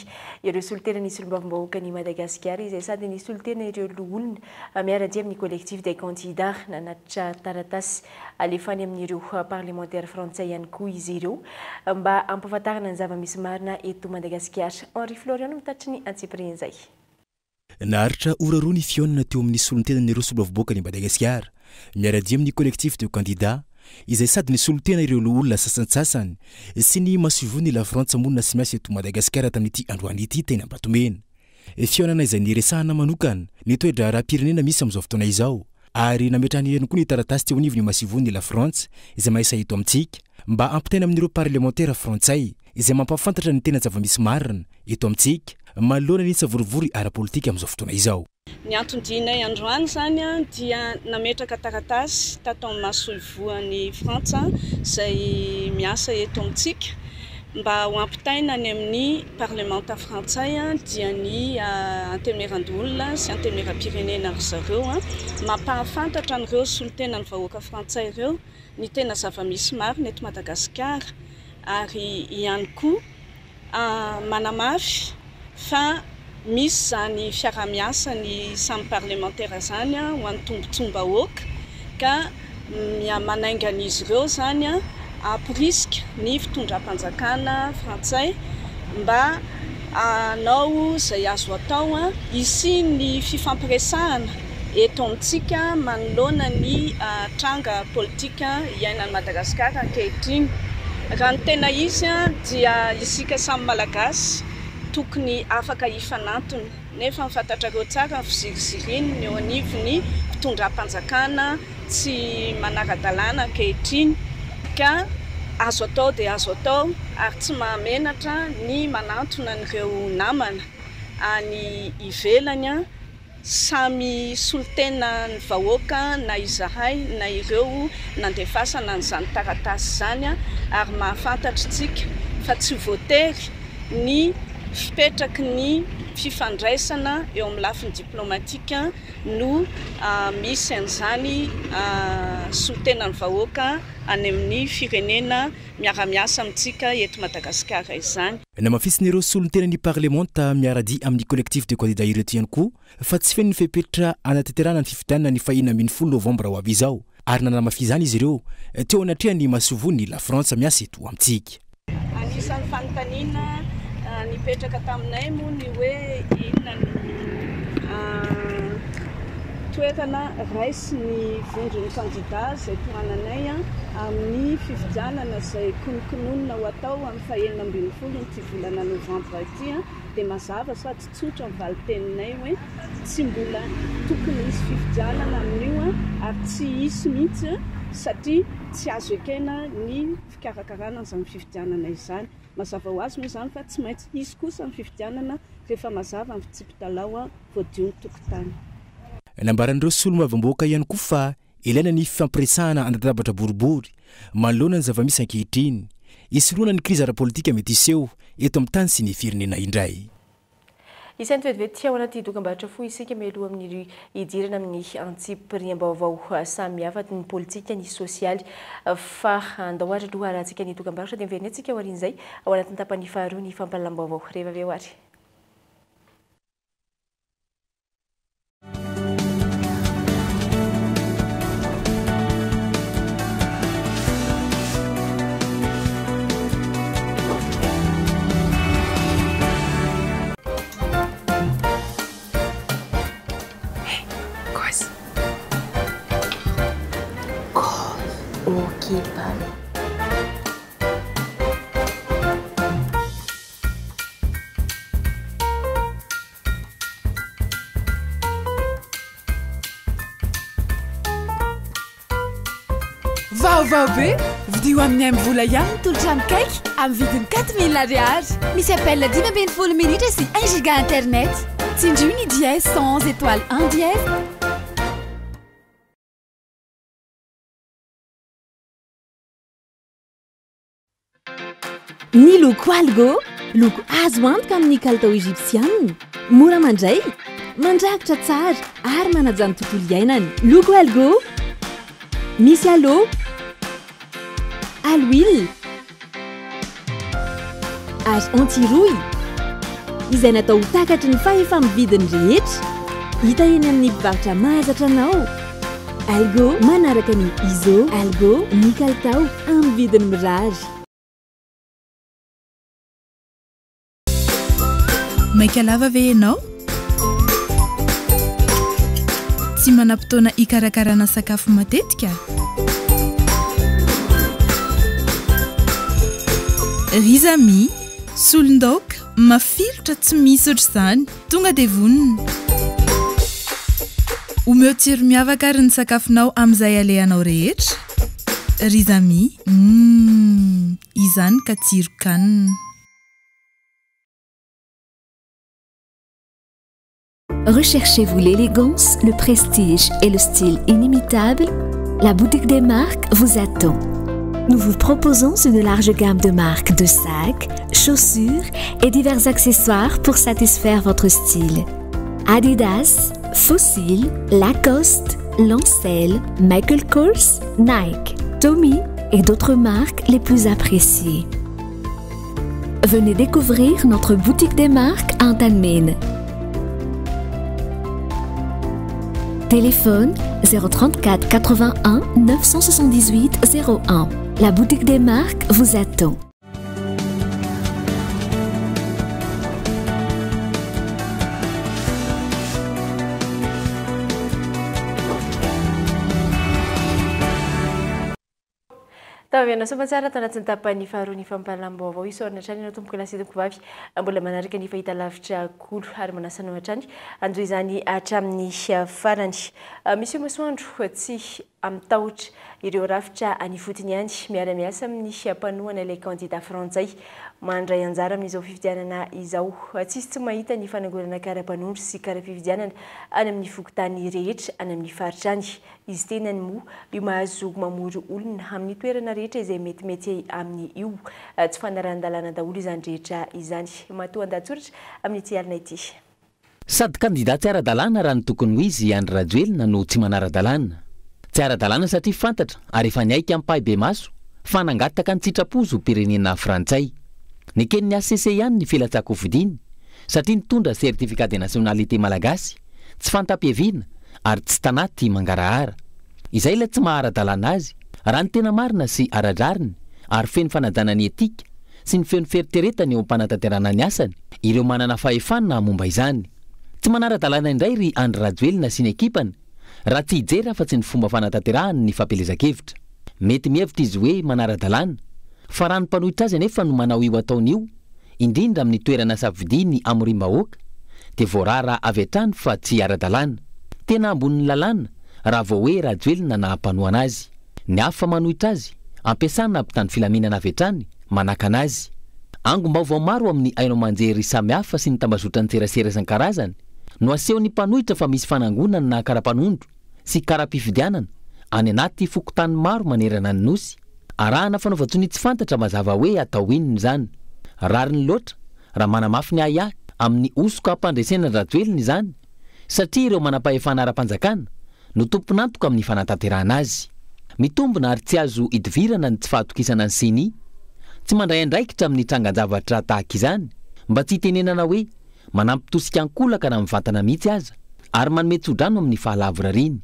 ireo solontenan'ny solombavambahoakan'i Madagasikara izay sady nisolontena ireo loholona miara-dia amin'ny Collectif des candidats. Nanatitra taratasy alefa any amin'ireo parlemantera frantsay ihany koa izy ireo mba hampahafantarana ny zava-misy marina eto Madagasikara. Henri Florian no mitatitra ny antsipirian'izay. Naharitra ora roa ny fihaonana teo amin'ny solontenan'ireo solombavambahoakan'i Madagasikara, miara-dia amin'ny Collectif de candidats, izay sady nisolo tena ireo loholona sasantsasany sy ny masoivohon'i Lafrantsa monina sy miasa eto Madagasikara tamin'ity androany ity teny Ambatomena. Fihaonana izay niresahana manokana ny toe-draharaham-pirenena misy amin'izao fotoana izao ary nametrahana ihany koa ny taratasy teo anivon'ny masoivohon'i Lafrantsa izay maisa eto amintsika mba hampitaina amin'ireo parlemantera frantsay izay mampahafantatra ny tena zava-misy marina eto amintsika manoloana ny savorovoro ara-politika amin'izao fotoana izao. Ny anton-dianay androany izany dia nametraka taratasy tato amin'ny masoivohon'i Frantsa izay miasa eto amintsika mba ho ampitaina any amin'ny parlemanta frantsay dia ny Antenimierandoholona sy Antenimierampirenena ry zareo mampahafantatra an'ireo solontenan'ny vahoaka frantsay ireo ny tena zava-misy marina eto Madagasikara ary ihany koa manamafy fa misy izany fiaraha-miasa ny samy parlemantera izany ho an'ny tombontsoam-bahoaka ka manainga an'izy ireo izany hamporisika ny fitondram-panjakana frantsay mba hanao izay azo atao hisian'ny fifampiresahana eto amintsika manoloana ny tranga politika iainan'i Madagasikara ankehitriny. Raha ny tena izy dia isika samy Malagasy tokony afaka hifanantona nefa fantatrareo tsara ny fiziriziriany eo anivon'ny fitondram-panjakana tsy manara-dalàna ankehitriny ka azo atao dia azo atao ary tsy mahamenatra ny manantona an'ireo namana any ivelany Samy solontenan'ny vahoaka na izahay na ireo nandefasana an'izany taratasy izany ary mahafantatra isika fa tsy voatery ny fipetraky ny fifandraisana eo amin'ny lafiny diplomatika no misy an'izany solontenan'ny vahoaka any amin'ny firenena miara-miasa amintsika eto Madagasikara izany. Namafisin'ireo solontenan'ny parlemanta miara-dia amin'ny Collectif de candidats ireto ihany koa fa tsy feno ny fepetra hanatanterahana ny fifidianana ny fahenina ambin'ny folo novambra ho avy izao ary nanamafy izany izy ireo teo anatrehan'ny masoivohon'i La Frantsa miasa eto amintsika. Anisan'ny fanontaniana nipetraka taminay moa ny hoe inona no toerana raisin'ny vondron'ny kandida izay tohananay amin'ny fifidianana izay konokononina ho atao amin'ny fahenina ambin'ny folo ity volana novambra ity dia mazava sady tsotra ny valin-teninay hoe tsy mbola tokony hisy fifidianana amin'io ary tsy hisy mihitsy satria tsy azo ekena ny fikarakarana an'izany fifidianana izany. Mazava ho azy moa izany fa tsy maintsy hisy kosa ny fifidianana rehefa mazava ny fitsipi-dalao voadio ny tokontany. Nambaran'ireo solombavambahoaka ihany koa fa ilaina ny fifampiresahana an-databatra boribory. manoloana ny zava-misy ankehitriny, hisorohana ny krizy ara-politika mety hiseho eto amin'ny tany sy ny firenena indray. Isan'ny vetivety ao anaty dokambarotra fohy isika mialoha amin'ny hidirana amin'ny antsipiriam-baovao samihafa, ny politika, ny sosialy. Fa andao ary aloha harahantsika ny dokambarotra dia miverina antsika aorian'izay ao anatin'ny tapany faharoa ny fampahalalam-baovao. Rehefa avy eo ary. Vaovao be! Vidio amin'ny MVola ihany ny tolotra mikaiky amin'ny vidiny 4000 ariary. Misy appel 15 minitra sy 1 giga internet. Tsindrio ny dièse 111 étoile 1 dièse. Ny loko Algo, loko azo antoka amin'ny kalitao Egyptiana, mora mandray, mandrakotra tsara ary manaja ny tontolo iainana. Loko Algo, misy aloe, aloe ary anti-rouille, izay natao ho takatry ny fahefa-mividin'ny rehetra. Hita eny amin'ny mpivarotra mahazatra anao. Algo, manaraka ny ISO. Algo, ny kalitao amin'ny vidiny mirary. Maika lava ve ianao? Tsy manam-potoana hikarakarana sakafo matetika? Riz Ami, solon-daoka mafilotra tsy misy ohatr'izany, tonga dia vonona. Omeo tsiro miavaka ary ny sakafonao amin'izay alehanao rehetra. Riz Ami, humm, izany ka tsiron-kanina. Recherchez-vous l'élégance, le prestige et le style inimitable La boutique des marques vous attend. Nous vous proposons une large gamme de marques de sacs, chaussures et divers accessoires pour satisfaire votre style. Adidas, Fossil, Lacoste, Lancel, Michael Kors, Nike, Tommy et d'autres marques les plus appréciées. Venez découvrir notre boutique des marques à Antanimena. Téléphone 034 81 978 01. La boutique des marques vous attend. Taorian'ny soamantsara tao anatin'ny tapany faharoa ny fampahalalam-baovao, isaorana hatrany ianao tompokolahy sy tompokovavy mbola manaraka ny fahitalavitra Kolo ary manasa anao hatrany hanjohy izany hatramin'ny farany. Miseho masoandro tsy amin-tahotra ireo rafitra any ifotony any, miara-miasa amin'ny mpanohana ilay kandida frantsay mandray anjara amin'izao fifidianana izao. Tsisy tsy mahita ny fanangonana kara-panondro sy kara-pifidianana any amin'ny fokontany rehetra any amin'ny faritra any. Izy tenany moa io mahazo mamory olona amin'ny toerana rehetra izay metimety aminy io. Tsy fanarahan-dalàna daholo izany rehetra izany. Matoan-dahatsoratra amin'ity alina ity. Sady kandida tsy ara-dalàna raha ny tokony ho izy i Andry Rajoelina no tsy manara-dalàna. Tsy ara-dalàna satria fantatra ary efa niaiky ampahibemaso fa nangataka an-tsitrapo zom-pirenena frantsay. Neken'ny HCC ihany ny filatsahan-kofidiny satria nitondra certificat de nationalité malagasy tsy fantam-piaviana ary tsy tanaty mangarahara. Izay ilay tsy maha ara-dalàna azy, raha ny tena marina sy ara-drariny ary feno fanajana ny etika sy ny feno fieritreretana eo am-panatanterahana ny asany ireo manana fahefana momba izany. Tsy manara-dalàna indray ry Andry Rajoelina sy ny ekipany raha tsy hijery afa-tsy ny fomba fanatanterahany ny fampielezan-kevitra. Mety mihevitra izy hoe manara-dalàna, fa raha ny mpanohitra azy anefa no manao io ataony io, indrindra amin'ny toerana safidiany hamoriam-bahoaka, dia voarara avy hatrany fa tsy ara-dalàna. Tena ambonin'ny lalàna raha vao hoe Rajoelina na mpanohana azy. Ny hafa manohitra azy, ampiasana mpitandro filaminana avy hatrany manakana azy. Angom-baovao maro amin'ny haino aman-jery samihafa sy ny tambazotran-tserasera isan-karazany no asehon'ny mpanohitra fa misy fanangonana kara-panondro sy kara-pifidianana any anaty fokontany maro manerana ny Nosy. Arahana fanaovan-tsonia tsy fantatra mazava hoe atao inona izany. Rariny loatra raha manamafy ny ahiahy amin'ny hosoka hampandresena an-dRajoelina izany satria ireo manampahefana ara-panjakana no tompon'antoka amin'ny fanatanterahana azy. Mitombina ary tsy azo idivirana ny tsy fahatokisana ny Ceni. Tsy mandray andraikitra amin'ny trangan-javatra tahaka izany, mba tsy hitenenana hoe manampy tosika ankolaka na mivantana mihitsy aza, ary manome tsodrano amin'ny fahalavorariany.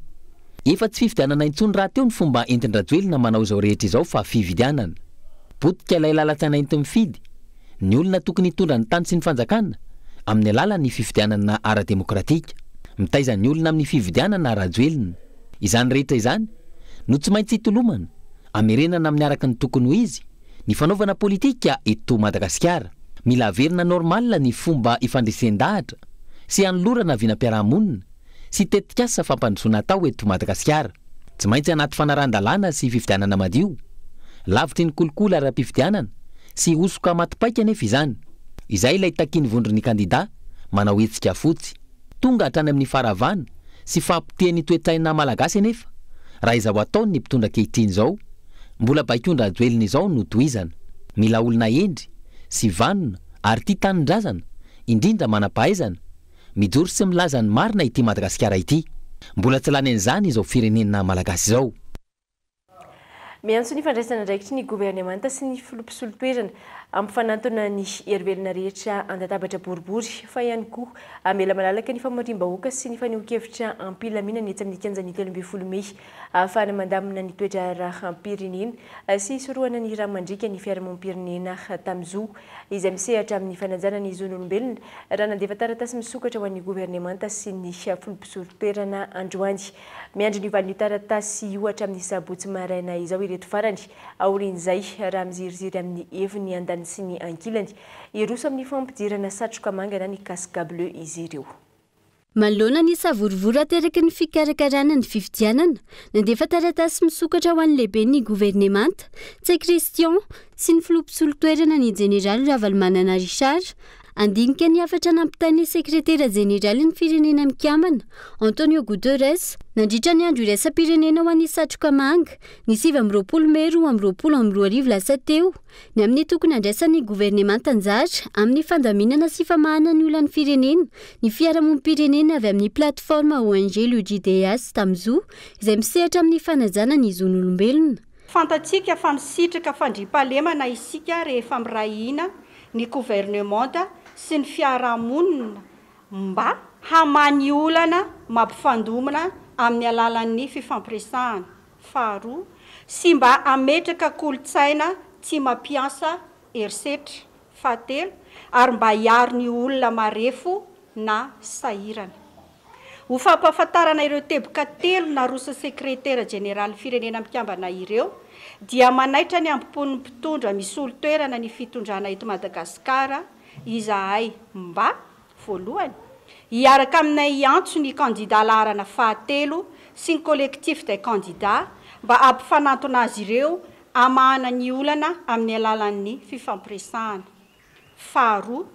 Efa tsy fifidianana intsony rahateo ny fomba entin-dRajoelina manao izao rehetra izao fa fividianana. Potika ilay lalan-tsaina enti-mifidy ny olona tokony hitondra ny tany sy ny fanjakana amin'ny alalan'ny fifidianana ara-demokratika. Mitaiza ny olona amin'ny fividianana Rajoelina. Izany rehetra izany no tsy maintsy hitolomana, hamerenana amin'ny araka ny tokony ho izy ny fanaovana politika eto Madagasikara. Mila averina normal ny fomba ifandresen-dahatra sy hanolorana vinam-piarahamonina sy tetikasa fampandrosoana atao eto Madagasikara. Tsy maintsy anaty fanarahan-dalàna sy fifidianana madio, lavitry ny kolikoly ara-pifidianana sy hosoka maty paika anefa izany. Izay ilay takian'ny vondron'ny kandida manao hetsika fotsy. Tonga hatrany amin'ny faharavana sy fahapotehan'ny toe-tsaina malagasy anefa raha izao ataon'ny mpitondra ankehitriny izao, mbola baikoan-dRajoelina izao no tohizana. Mila olona hendry sy vanona ary tia tanindrazana, indrindra manam-pahaizana, Mijoro sy milaza ny marina ity Madagasikara ity. Mbola tsy lany an'izany izao firenena malagasy izao. Miantso ny fandraisana andraikitry ny governemanta sy ny filoha mpisolo toerana hampifanantona ny herivelona rehetra an-databatra boribory fa ihany koa hamela malalaka ny famoriam-bahoaka sy ny fanehoan-kevitra am-pilaminana etsy amin'ny kianjan'ny 13 mey ahafahana mandamina ny toe-draharaham-pirenena sy hisorohana ny rà mandriaka ny fiarahamonim-pirenena Tamzo izay misehatra amin'ny fanajana ny zon'olombelona, raha nandefa taratasy misokatra ho an'ny governemanta sy ny filoha mpisolo toerana androany. Miandry ny valin'io taratasy io hatramin'ny sabotsy maraina izao ireto farany. Aorian'izay, raha miziriziry amin'ny heviny ny andaniny sy ny ankilany, hiroso amin'ny fampidirana satroka manga na ny casque bleu izy ireo. Manoloana ny savorovoro ateraky ny fikarakarana ny fifidianana, nandefa taratasy misokatra ho an'ny lehiben'ny governemanta, Ntsay Christian, sy ny filoha mpisolo toerana ny jeneraly Ravalomanana Richard, handinika ny hafatra nampitain'ny sekretera jeneralin'ny Firenena Mikambana, Antonio Guterres, nandritra ny andro iraisam-pirenena ho an'ny satroka manga, ny 29 mey 2022 lasa teo. Ny amin'ny tokony handraisan'ny governemanta anjara amin'ny fandaminana sy famahana ny olan'ny firenena, ny fiarahamonim-pirenena avy amin'ny plateforme ONG LUJDS Tamzo, izay misehatra amin'ny fanajana ny zon'olombelona. Fantatsika fa misitraka fandriampahalemana isika rehefa miray hina ny governemanta sy ny fiarahamonina mba hamaha ny olana mampifandona amin'ny alalan'ny fifampiresahana. Faharoa, sy mba hametraka kolontsaina tsy mampiasa herisetra. Fahatelo, ary mba hiaro ny olona marefo na sahirana. Ho fampahafantarana ireo teboka telo naroson'ny Sekretera Jeneralin'ny Firenena Mikambana ireo, dia manaitra ny hambom-pon'ny mpitondra misolo toerana ny fitondrana eto Madagasikara izahay mba. Voalohany, hiaraka aminay hiantso ny kandida laharana fahatelo sy ny Collectif des candidats mba hampifanantona azy ireo hamahana ny olana amin'ny alalan'ny fifampiresahana. Faharoa,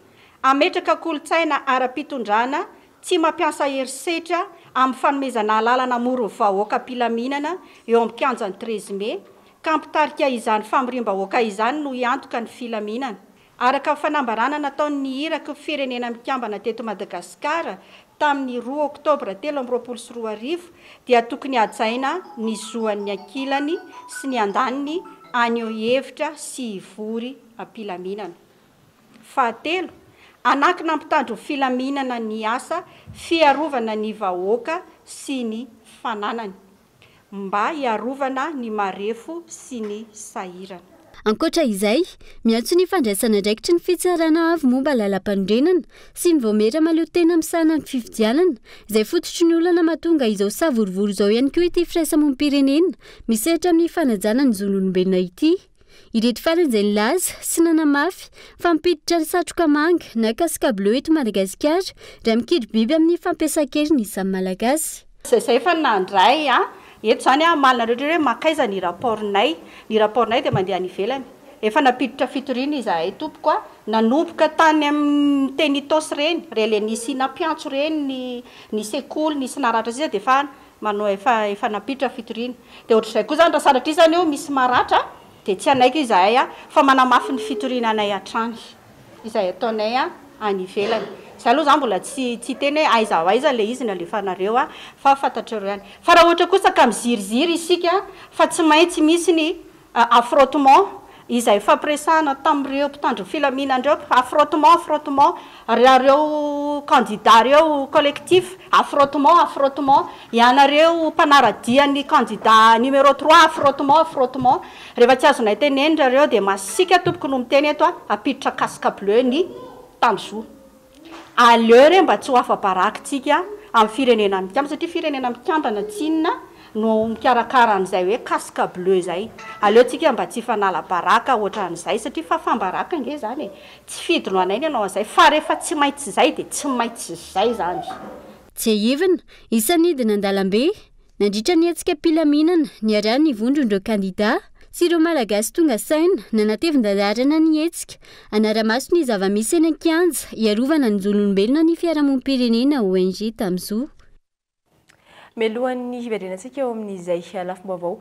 hametraka kolontsaina ara-pitondrana tsy mampiasa herisetra amin'ny fanomezana alalana hamory ny vahoaka am-pilaminana eo amin'ny kianjan'ny 13 mey ka mpitarika izany famoriam-bahoaka izany no hiantoka ny filaminana. Araka ny fanambarana nataon'ny iraky ny Firenena Mikambana teto Madagasikara tamin'ny roa oktobra 2023 dia tokony hajaina ny zoan'ny ankilany sy ny andaniny haneho hevitra sy hivory am-pilaminana. Fahatelo, hanankina mpitandro filaminana ny asa fiarovana ny vahoaka sy ny fananany. mba hiarovana ny marefo sy ny sahirana. Ankoatra izay, miantso ny fandraisana andraikitry ny Fitsarana avo momba lalampanorenana sy ny Vaomiera mahaleo tena misahana ny fifidianana, izay fototry ny olana mahatonga izao savorovoro izao ihany koa ity firaisamonim-pirenena misehatra amin'ny fanajana ny zon'olombelona ity. Ireto farany izay nilaza sy nanamafy fa mampiditra ny satroka manga na casque bleu eto Madagasikara raha mikidro biby amin'ny fampiasan-kery ny samy Malagasy. Zay efa nandray a! Eto zany aho hamaly nareo hoe mankaiza ny rapport-nay? Ny rapport-nay dia mandeha any ivelany. Efa nampiditra fitoriana izahay tompoko a! Nanomboka tany amin'ny teny Itaosy ireny, re le nisy nampiantso ireny ny ny sekoly nisy naratra sisa dia efa manao efa efa nampiditra fitoriana. Dia ohatr'izay koa zany raha sanatria zany eo misy maratra. Dia tsy hanaiky izahay fa manamafy ny fitoriana anay hatrany izay ataonay any ivelany. Izaho aloha izany mbola tsy tsy hiteny hoe aiza ho aiza ilay izy nalefanareo fa fantatrareo ihany. Fa raha ohatra kosa ka miziriziry isika fa tsy maintsy misy ny Affrontement, izay ifampiresahana tamin'ireo mpitandro ny filaminana ireo, affrontement, affrontement, rareo candidat reo collectif, affrontement, affrontement, ianareo mpanaradia ny candidat numéro trois, affrontement, affrontement, rehefa tsy azonay tenenina reo dia masiaka tompoko no miteny eto a, ampiditra casque bleu ny mpitandro zo. Aleo re mba tsy ho afa-baraka tsika amin'ny firenena mikambana satria firenena mikambana tsinona no mikarakara an'izay hoe casque bleu izay. Aleo tsika mba tsy hifanala baraka ohatran'izay satria fahafam-baraka ange izany e. Tsy fidiny ho anay ny hanao an'izay fa rehefa tsy maintsy izay dia tsy maintsy izay izany. Tsiahivina, isan'ny nidina an-dalambe Nandritra ny hetsika am-pilaminana niarahan'ny vondron'ireo kandidà sy ireo Malagasy tonga saina nanatevin-daharana ny hetsika hanara-maso ny zava-misy eny an-kianja hiarovana ny zon'olombelona ny fiarahamonim-pirenena ONG Tamzo. Mialohan'ny hiverenantsika eo amin'izay lafim-baovao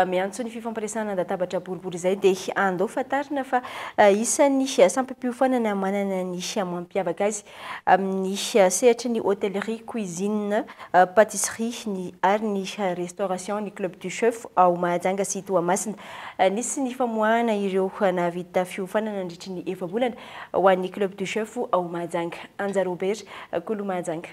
miantso ny fifampiresahana an-databatra boribory izay dia andao fantarina fa isan'ny sampam-piofanana manana ny mampiavaka azy amin'ny sehatry ny hôtellerie, cuisine, pâtisserie ny ary ny restauration ny Club du Chef ao Mahajanga sy Toamasina. Nisy ny famoahana ireo nahavita fiofanana nandritry ny efa-bolana ho an'ny Club du Chef ao Mahajanga. Anja Robert, Kolo Mahajanga.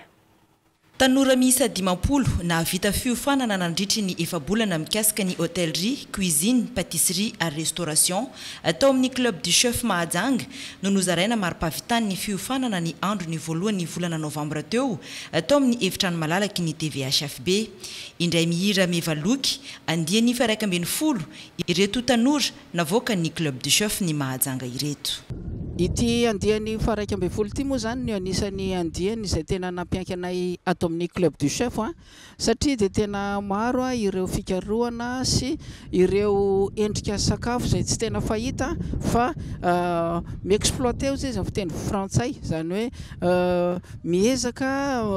Tanora miisa 50 nahavita fiofanana nandritry ny efa-bolana mikasika ny hôtellerie, cuisine, pâtisserie ary restauration tao amin'ny Club du Chef Mahajanga no nozaraina mari-pahavitany ny fiofanana ny andron'ny voalohan'ny volana novambra teo tao amin'ny efitrano malalaky ny TVHFB. Indray mihira Meva Loky, andiany faha-11, ireto tanora navoakan'ny Club du Chef ny Mahajanga ireto. Ity andiany faha-11 ity moa izany no anisan'ny andiany izay tena nampiaiky anay ato amin'ny Club du Chef satria dia tena maro ireo fikarohana sy ireo endrika sakafo izay tsy tena fahita fa mi-exploiter hozy izy ny fiteny frantsay, izany hoe miezaka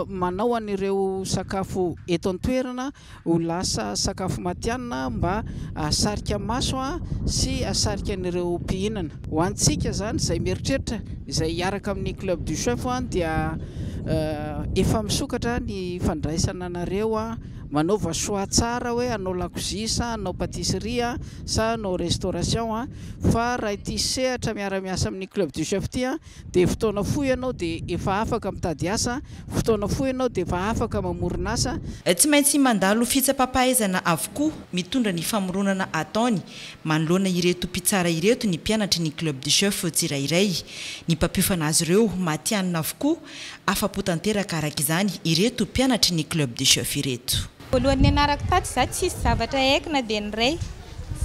manao an'ireo sakafo eto an-toerana ho lasa sakafo matihanina mba hahasarika maso sy hahasarika an'ireo mpihinana. Ho antsika izany izay mieritreritra izay hiaraka amin'ny Club du Chef dia efa misokatra ny fandraisana anareo, manaova choix tsara hoe hanao lakozia sa hanao pâtisserie sa hanao restauration fa raha ity sehatra miara-miasa amin'ny Club du Chef ity dia fotoana fohy ianao dia efa afaka mitady asa, fotoana fohy ianao dia efa afaka mamorona asa. Tsy maintsy mandalo fitsapam-pahaizana avokoa mitondra ny famoronana ataony manoloana ireto mpitsara ireto ny mpianatry ny Club du Chef tsirairay. Ny mpampiofana azy ireo matihanina avokoa, afa-po tanteraka araka izany ireto mpianatry ny Club du Chef ireto. Voalohany nianarako tato za tsisy zavatra haiko na dia ny iray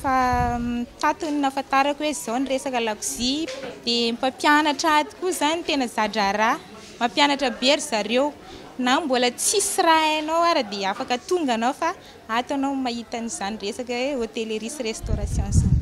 fa tato no nahafantarako hoe zao ny resaka lakozia dia mpampianatra ato koa zany tena za-draharaha mampianatra be ry zareo na mbola tsisy raha hainao ara dia afaka tonga anao fa ato anao mahita an'izany resaka hoe hôtellerie sy restauration izany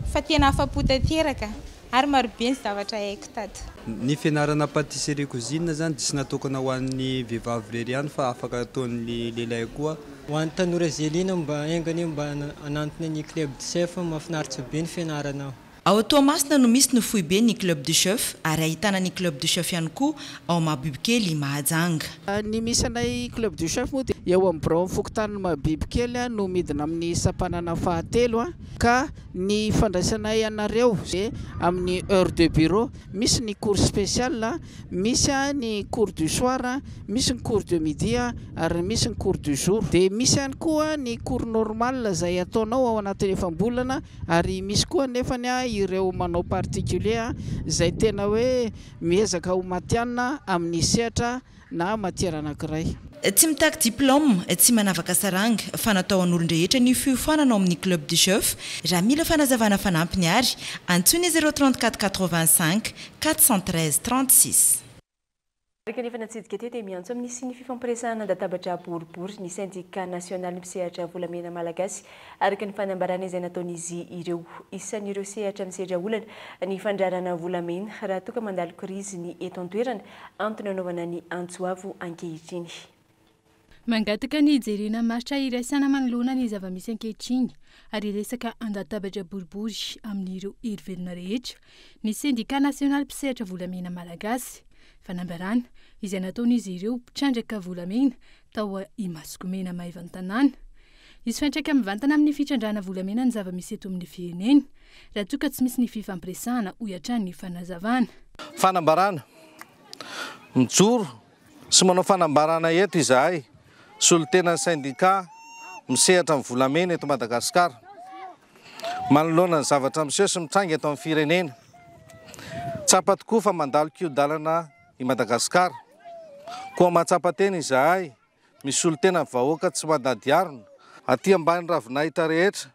fa tena afa-po tanteraka. Ary marobe ny zavatra haiko tato. Ny fianarana pâtisserie cuisine zany dia tsy natokana ho an'ny vehivavy irery ihany fa afaka ataon'ny lehilahy koa. Ho an'ny tanora izay liana mba enga anie mba hanantona ny club du chef, mahafinaritra be ny fianarana ao. Ao Toamasina no misy ny foiben'ny Club du Chef ary ahitana ny Club du Chef ihany koa ao Mahabibikely Mahajanga. Ny misy anay Club du Chef moa dia eo amin'ny biraon'ny fokontanin'i Mahabibikely no midina amin'ny sampanana fahatelo ka Ny fandraisanay anareo dia amin'ny heure de bureau, misy ny cours spécial, misy ny cours du soir, misy ny cours de midi ary misy ny cours du jour. Dia misy ihany koa ny cours normal izay ataonao ao anatin'ny efa-bolana ary misy koa anefany ireo manao particulier izay tena hoe miezaka ho matihanina amin'ny sehatra na matière anankiray. Tsy mitaky diplaoma, tsy manavaka saranga, fa natao an'olon-drehetra ny fiofanana ao amin'ny Club du Chef. Raha mila fanazavana fanampiny ary, antsoy ny 0 34 85 413 36. Araka ny efa natsidika teo dia miantso amin'ny hisian'ny fifampiresahana an-databatra boribory ny sendika nasionaly mpisehatra volamena malagasy araka ny fanambarana izay nataon'izy ireo. Isan'ireo sehatra misedra olana ny fandrarana volamena raha toa ka mandalo krizy ny eto an-toerana, antony anaovana ny antso avo ankehitriny. Mangataka ny hijerena maritra iraisana manoloana ny zava-misy ankehitriny ary hiresaka an-databatra boribory amin'ireo hery velona rehetra ny Sendika nasionaly mpisehatra volamena malagasy. Fanambarana izay nataon'izy ireo mpitrandraka volamena tao Imasokomena Maevantanàna. Hisy fiantraikany mivantana amin'ny fitrandrahana volamena ny zava-misy eto amin'ny firenena raha toa ka tsy misy ny fifampiresahana, hoy hatrany ny fanazavana. Fanambarana, Mijoro sy manao fanambarana eto izahay solontenan'ny sendika misehatra amin'ny volamena eto Madagasikara manoloana ny zavatra miseho sy mitranga eto amin'ny firenena. Tsapa tokoa fa mandalo kihon-dalana i Madagasikara. Koa mahatsapa tena izahay misolo tena ny vahoaka tsy mandady harona aty ambany ravinahitra rehetra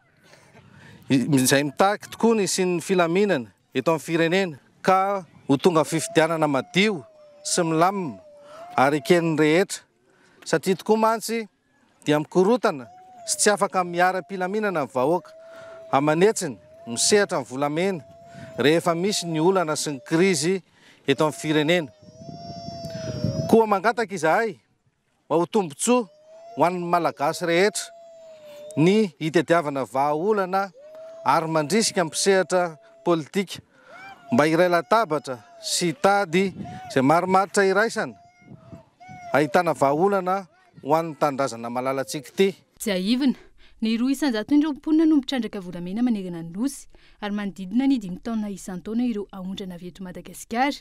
izay mitaky tokoa ny hisian'ny filaminana eto amin'ny firenena ka ho tonga fifidianana madio sy milamina ary eken'ny rehetra satria tokoa mantsy dia mikorotana sy tsy afaka miara-pilaminana ny vahoaka aman'hetsiny misehatra ny volamena rehefa misy ny olana sy ny krizy eto amin'ny firenena. Koa mangataka izahay mba ho tombontsoa ho an'ny Malagasy rehetra ny hitadiavana vahaolana ary mandrisika ny mpisehatra politika mba hiray latabatra sy hitady izay marimaritra iraisana ahitana vahaolana ho an'ny tanindrazana malalantsika ity. Tsiahivina, ny 2 isan-jaton'ireo mponina no mitrandraka volamena manerana ny Nosy ary manodidina ny dimy taonina isan-taona ireo aondrana avy eto Madagasikara.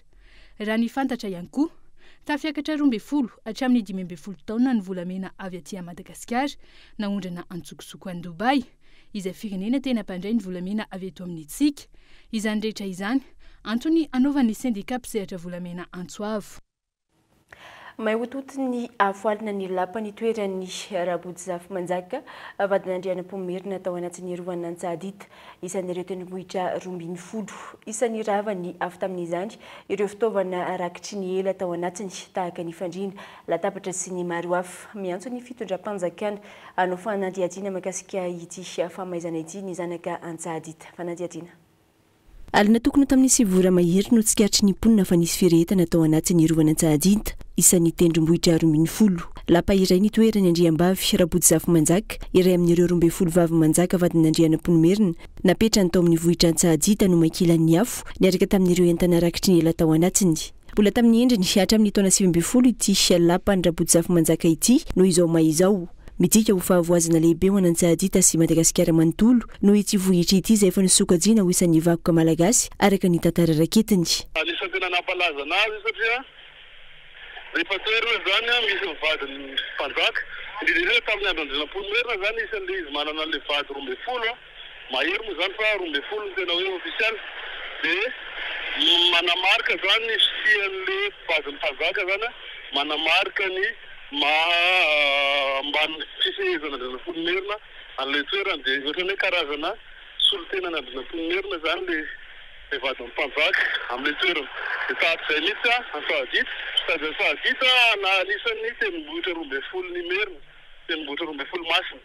Raha ny fantatra ihany koa, tafiakatra 12 hatramin'ny 15 taonina ny volamena avy aty Madagasikara naondrana an-tsokosoko any Dubaï, izay firenena tena mpandray ny volamena avy eto amintsika. Izany rehetra izany, antony hanaovan'ny sendika mpisehatra volamena antso avo. May hotohoto ny afo alina ny lapa nitoeran'i Rabotozafimanjaka, vadin'Andrianampoinimerina tao anatin'ny Rovan'Antsahadinta, isan'ireo tendrombohitra 12. Isan'ny rava ny afo tamin'izany ireo fitaovana rakitry ny ela tao anatiny, tahaka ny fandriana, latabatra sy ny maro hafa. Miantso ny fitondram-panjakana hanao fanadihadiana mahakasika ity fahamaizana ity ny zanaka Antsahadinta. Fanadihadiana. Alina tokony ho tamin'ny 9 ora mahery no tsikaritry ny mponina fa nisy firehetana tao anatin'ny Rovan'Antsahadinta, isan'ny tendrombohitra 12. Lapa iray nitoeran'ny andriambavy Rabotozafimanjaka, iray amin'ireo 12 vavy manjaka vadin'Andrianampoinimerina, napetrany tao amin'ny vohitra Antsahadinta no mankilan'ny afo, niaraka tamin'ireo entana rakitry ny ela tao anatiny. Mbola tamin'ny endriny hatramin'ny taona 19 ity lapan'i Rabotozafimanjaka ity no izao may izao. Midika ho fahavoazana lehibe ho an'Antsahadinta sy Madagasikara manontolo noho ity vohitra ity izay efa nosokajiana ho isan'ny vakoka malagasy araka ny tantara raketiny. Anisan'ny tena nampalaza anazy satria rehefa toerana izany misy ny vadin'ny mpanjaka, indrindra indrindra tamin'ny andron'i Andrianampoinimerina izany isan'ilay izy manana an'ilay vady 12, mahery moa izany fa 12 no tena hoe officiel, dia manamarika izany ny fisian'ilay vadin'ny mpanjaka izany, manamarika ny maha ambany fifehezana Andrianampoinimerina an'ilay toerana dia ohatran'ny hoe karazana solontenan'i Andrianampoinimerina izany ilay ilay vadin'ny mpanjaka amin'ilay toerana. Dia tahaka izay mihitsy Antsahadinta. Sady Antsahadinta na anisan'ny tendrombohitra 12n'Imerina, tendrombohitra 12 masina.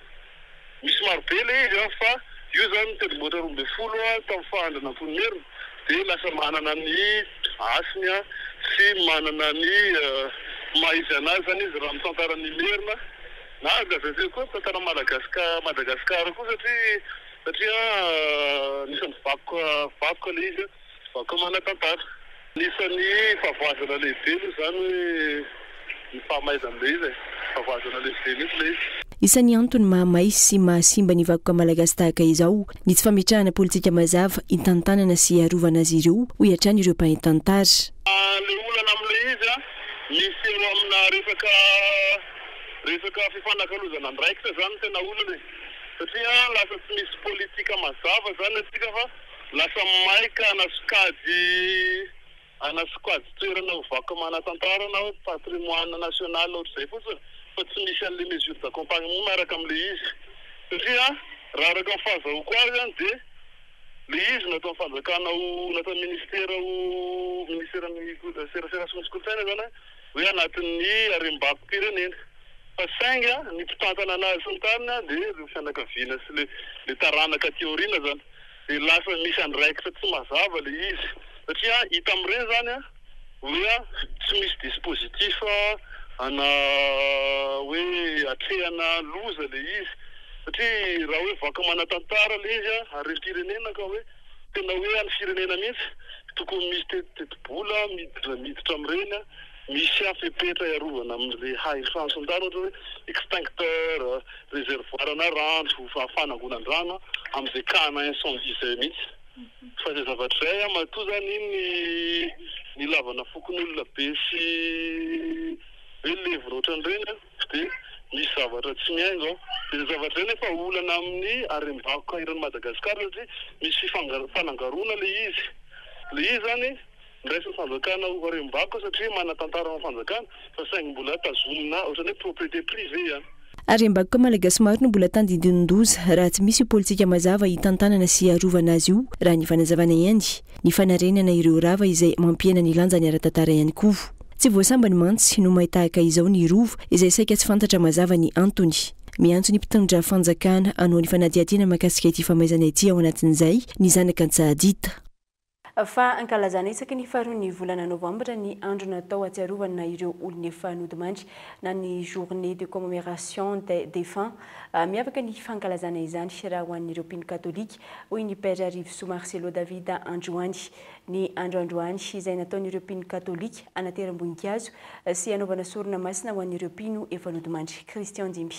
Misy marobe ilay izy an, fa io izany ny tendrombohitra 12 tamin'ny faha Andrianampoinimerina dia lasa manana ny hasiny sy manana ny maha izy anazy izany izy raha mitantara ny Merina na aza avy eo koa mitantara Madagascar Madagascar koa satria satria anisan'ny vakoka vakoka ilay izy vakoka manan-tantara. Anisan'ny fahavoazana lehibe aloha izany hoe ny fahamaizan'ilay izy e, fahavoazana lehibe mihitsy ilay izy. Isan'ny antony mahamay sy mahasimba ny vakoka malagasy tahaka izao ny tsy fametrahana politika mazava hitantanana sy hiarovana azy ireo, hoy hatrany ireo mpahay tantara. Ilay olana amin'ilay izy an, misy eo amina resaka resaka fifanakalozana andraikitra izany no tena olana e, satria lasa tsy misy politika mazava izany antsika fa Lasa maika hanasokajy hanasokajy toerana ho vakoka manan-tantara na hoe patrimoine national ohatr'izay fotsiny fa tsy misy an'ilay mesure d'accompagnement miaraka amin'ilay izy satria raha araka ny fahazahoako azy an dia ilay izy nataon'ny fanjakana ho nataon'ny ministera ho ministeran'ny serasera sy ny kolontsaina izany hoe anatin'ny harem-bakom-pirenena fa saingy ny mpitantana anazy sy ny tariny dia ireo fianakaviana sy ilay taranaka aty aoriana izany. dia lasa misy andraikitra tsy mazava ilay izy satria hita amin'ireny izany hoe tsy misy dispositif Ana hoe atrehana loza le izy satria raha hoe vaky manan-tantara le izy a, harem-pirenena ka hoe tena hoe an'ny firenena mihitsy, tokony misy tetibola miditra miditra amin'ireny a, misy a fepetra hiarovana amin'le hain-trano sy ny tariny ohatra hoe extincteur, réservoir ana rano, fanangonan-drano amin'izay cas-na incendie izay mihitsy. Fa izay zavatra izay an, matoa izany iny nilavana fokonolona be sy hoe levona ohatran'ireny an, dia misy zavatra tsy mihaingo ao. Dia izay zavatra izay nefa olana amin'ny harem-bakoka eran'i Madagasikara satria misy fanangaroana ilay izy. Ilay izy izany Niraisin'ny fanjakana ho harem-bakoka satria manan-tantara amin'ny fanjakana fa saingy mbola tazomina ohatran'ny hoe propriété privée ihany. Harem-bakoka malagasy maro no mbola tandindonin-doza raha tsy misy io politika mazava hitantanana sy hiarovana azy io, raha ny fanazavana ihany. Ny fanarenana ireo rava izay mampihena ny lanjany ara-tantara ihany koa. Tsy vao sambany mantsy no may tahaka izao ny Rova izay saika tsy fantatra mazava ny antony. Miantso ny mpitondra fanjakana hanao ny fanadihadiana mahakasika ity famaizana ity ao anatin'izay ny zanak'Antsahadita. Fa ankalazana isaky ny faharoan'ny volana novambra ny andro natao hatsiarovana ireo olona efa nodimandry na ny journée de commémoration des défunts. Miavaka ny fankalazana izany raha ho an'ireo mpino katolika, hoy ny Père Rivosoa Marcelo David androany. Ny andro androany izay nataon'ireo mpino katolika anateram-boninkazo sy hanaovana sorona masina ho an'ireo mpino efa nodimandry. Christian Dimby.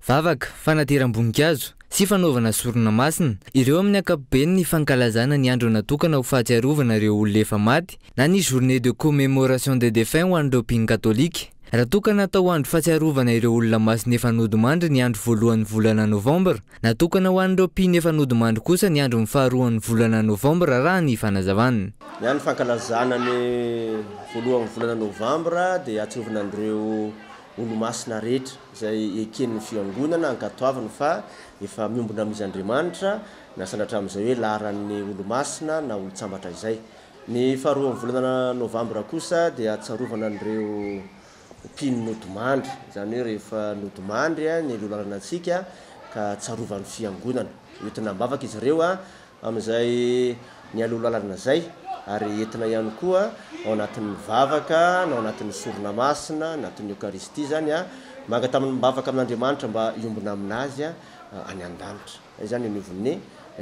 Vavaka, fanateram-boninkazo, sy fanaovana sorona masina, ireo amin'ny ankapobeny ny fankalazana ny andro natokana ho fahatsiarovana ireo olona efa maty na ny journée de commémoration des défunts ho an'ireo mpino katolika. Raha toa ka natao ho andro fahatsiarovana ireo olona masina efa nodimandry ny andro voalohan'ny volana novambra, natokana ho an'ireo mpino efa nodimandry kosa ny andron'ny faharoan'ny volana novambra raha ny fanazavana. Ny andro fankalazana ny voalohan'ny volana novambra dia ahatsiarovana an'ireo Olomasina rehetra izay eken'ny Fiangonana ankatoaviny fa efa miombona amin'Izy Andriamanitra, nasandratra amin'izay hoe laharan'ny Olomasina na Olontsambatra izay. Ny faharoan'ny volana Novambra kosa dia ahatsarovana an'ireo mpino nodimandry, izany hoe rehefa nodimandry ny lohalalana antsika ka tsarovan'ny Fiangonana. Hoentina am-bavaka izy ireo Amin'izay nialoha lalana izay, ary entina ihany koa ao anatin'ny vavaka na ao anatin'ny sorona masina, anatin'ny Eokaristia izany, mangata-bavaka amin'Andriamanitra mba hiombona amin'Azy any an-danitra. Izay izany eo anivon'ny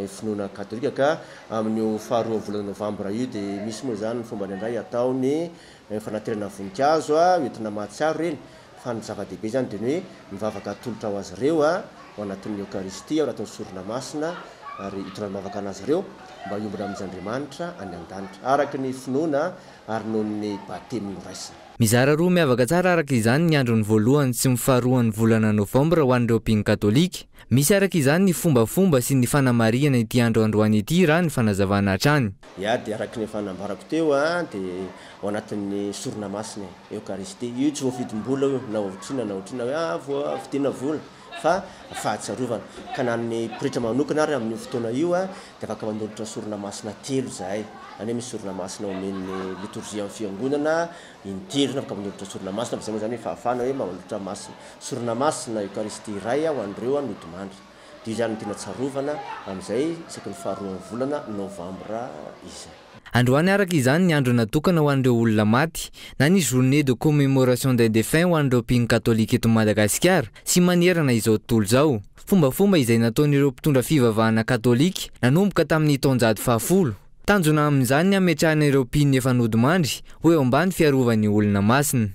finoana katolika ka amin'io faharoa volana novambra io dia misy moa izany ny fomba indray atao ny fanaterana voninkazo entina mahatsiaro ireny Fa ny zava-dehibe izany dia ny hoe ny vavaka atolotra ho azy ireo ao anatin'ny Eokaristia, ao anatin'ny Sorona Masina, ary hitondram-bavaka an'azy ireo mba hiombona amin'Izy Andriamanitra any an-danitra, araka ny finoana ary noho ny batemy noraisina. Mizara roa miavaka tsara araka izany ny andron'ny voalohany sy ny faharoan'ny volana novambra ho an'ireo mpino katolika. Misy araka izany ny fombafomba sy ny fanamarihana ity andro androany ity raha ny fanazavana hatrany. Ya, dia araka ny efa nambarako teo dia ao anatin'ny Sorona Masina e. Eokaristia. Io tsy voavidim-bola io na otrina na otrina hoe ah voavidiana vola fa fahatsiarovana. Ka na ny pretra manokana ary amin'io fotoana io dia afaka manolotra sorona masina telo izahay. Izany hoe misy sorona masina omen'ny litorjia amin'ny fiangonana intelo izany afaka manolotra sorona masina fa izay moa izany hoe fahafahana hoe manolotra masina sorona masina eokaristia iray ho an'ireo nodimandry. Dia io izany no tena tsarovana amin'izay isaky ny faharoan'ny volana novambra izay. Androany araka izany ny andro natokana ho an'ireo olona maty, na ny journée de commémoration des défunts ho an'ireo mpino katolika eto Madagasikara sy manerana izao tontolo izao. Fombafomba izay nataon'ireo mpitondra fivavahana katolika nanomboka tamin'ny taonjato fahafolo. Tanjona amin'izany ny hametrahana ireo mpino efa nodimandry ho eo ambany fiarovan'ny olona masina.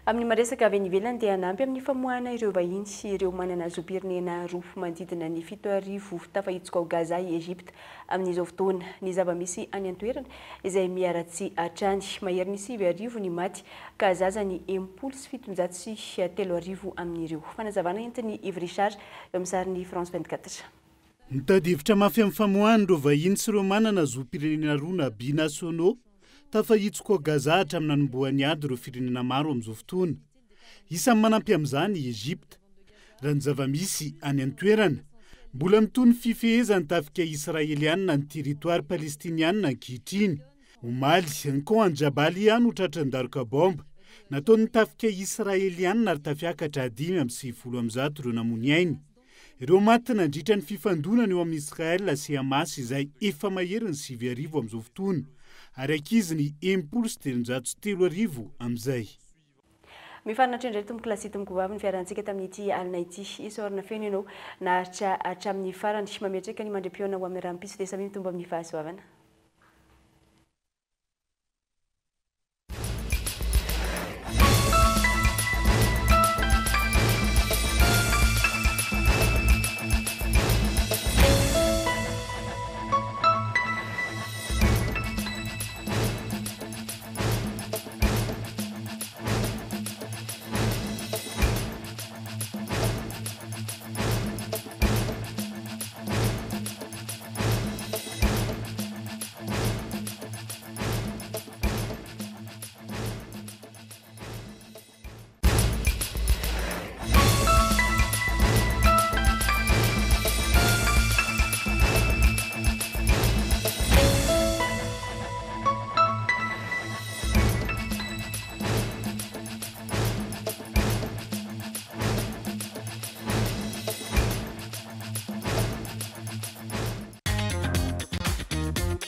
Amin'ny maresaka avy any ivelany dia hanampy amin'ny famoahana ireo vahiny sy ireo manana zom-pirenena roa manodidina ny 7000 tafahitsoka ao Gaza i Egypta amin'izao fotoana. Ny zava-misy any an-toerana izay miharatsy hatrany. Maherin'ny 9000 ny maty ka zaza ny 3760 amin'ireo. Fanazavana entin'i Yves Richard eo amin'ny sarin'ny France 24. Mitady hevitra mafy amin'ny famoahana ireo vahiny sy ireo manana zom-pirenena roa na binationaux Tafahitsoka ao Gaza hatramin'ny nanombohan'ny ady ireo firenena maro amin'izao fotoana. Isan'ny manampy amin'izany i Egypta. Raha ny zava-misy any an-toerana, mbola mitohy ny fifehezan'ny tafika israelianina ny territoire palestinianina ankehitriny. Omaly, ny camp any Jabalia no tratran'ny daroka baomba nataon'ny tafika israelianina ary tafiakatra 195 ireo namoy ainy. Ireo maty nandritra ny fifandonana eo amin'i Israel sy Hamas izay efa maherin'ny 9000 amin'izao fotoana, ary ankizy ny 3360 amin'izay. Mifarana hatreo indray tompoko lahy sy tompoko vavy ny fiarahantsika tamin'ity alina ity. Isaorana feno ianao naharitra hatramin'ny farany. Mametraka ny mandra-pihaona ho amin'ny rahampitso dia samia mitombo amin'ny fahasoavana.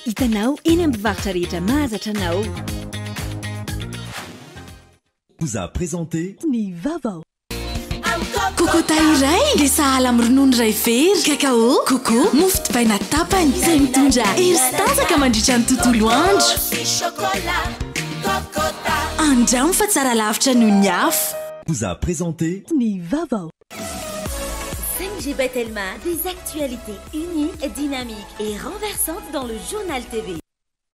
Hitanao eny amin'ny mpivarotra rehetra mahazatra anao. Vous a présenté. Ny vaovao. Kokota iray dia sahala amin'ny ronono iray very, cacao, coco, mofo dipaina tapany, izay mitondra hery sy tanjaka mandritra ny tontolo andro. Andramo fa tsara lavitra noho ny hafa. Vous a présenté. Ny vaovao. 5G by Telma, des actualités uniques, dynamiques et renversantes dans le journal TV.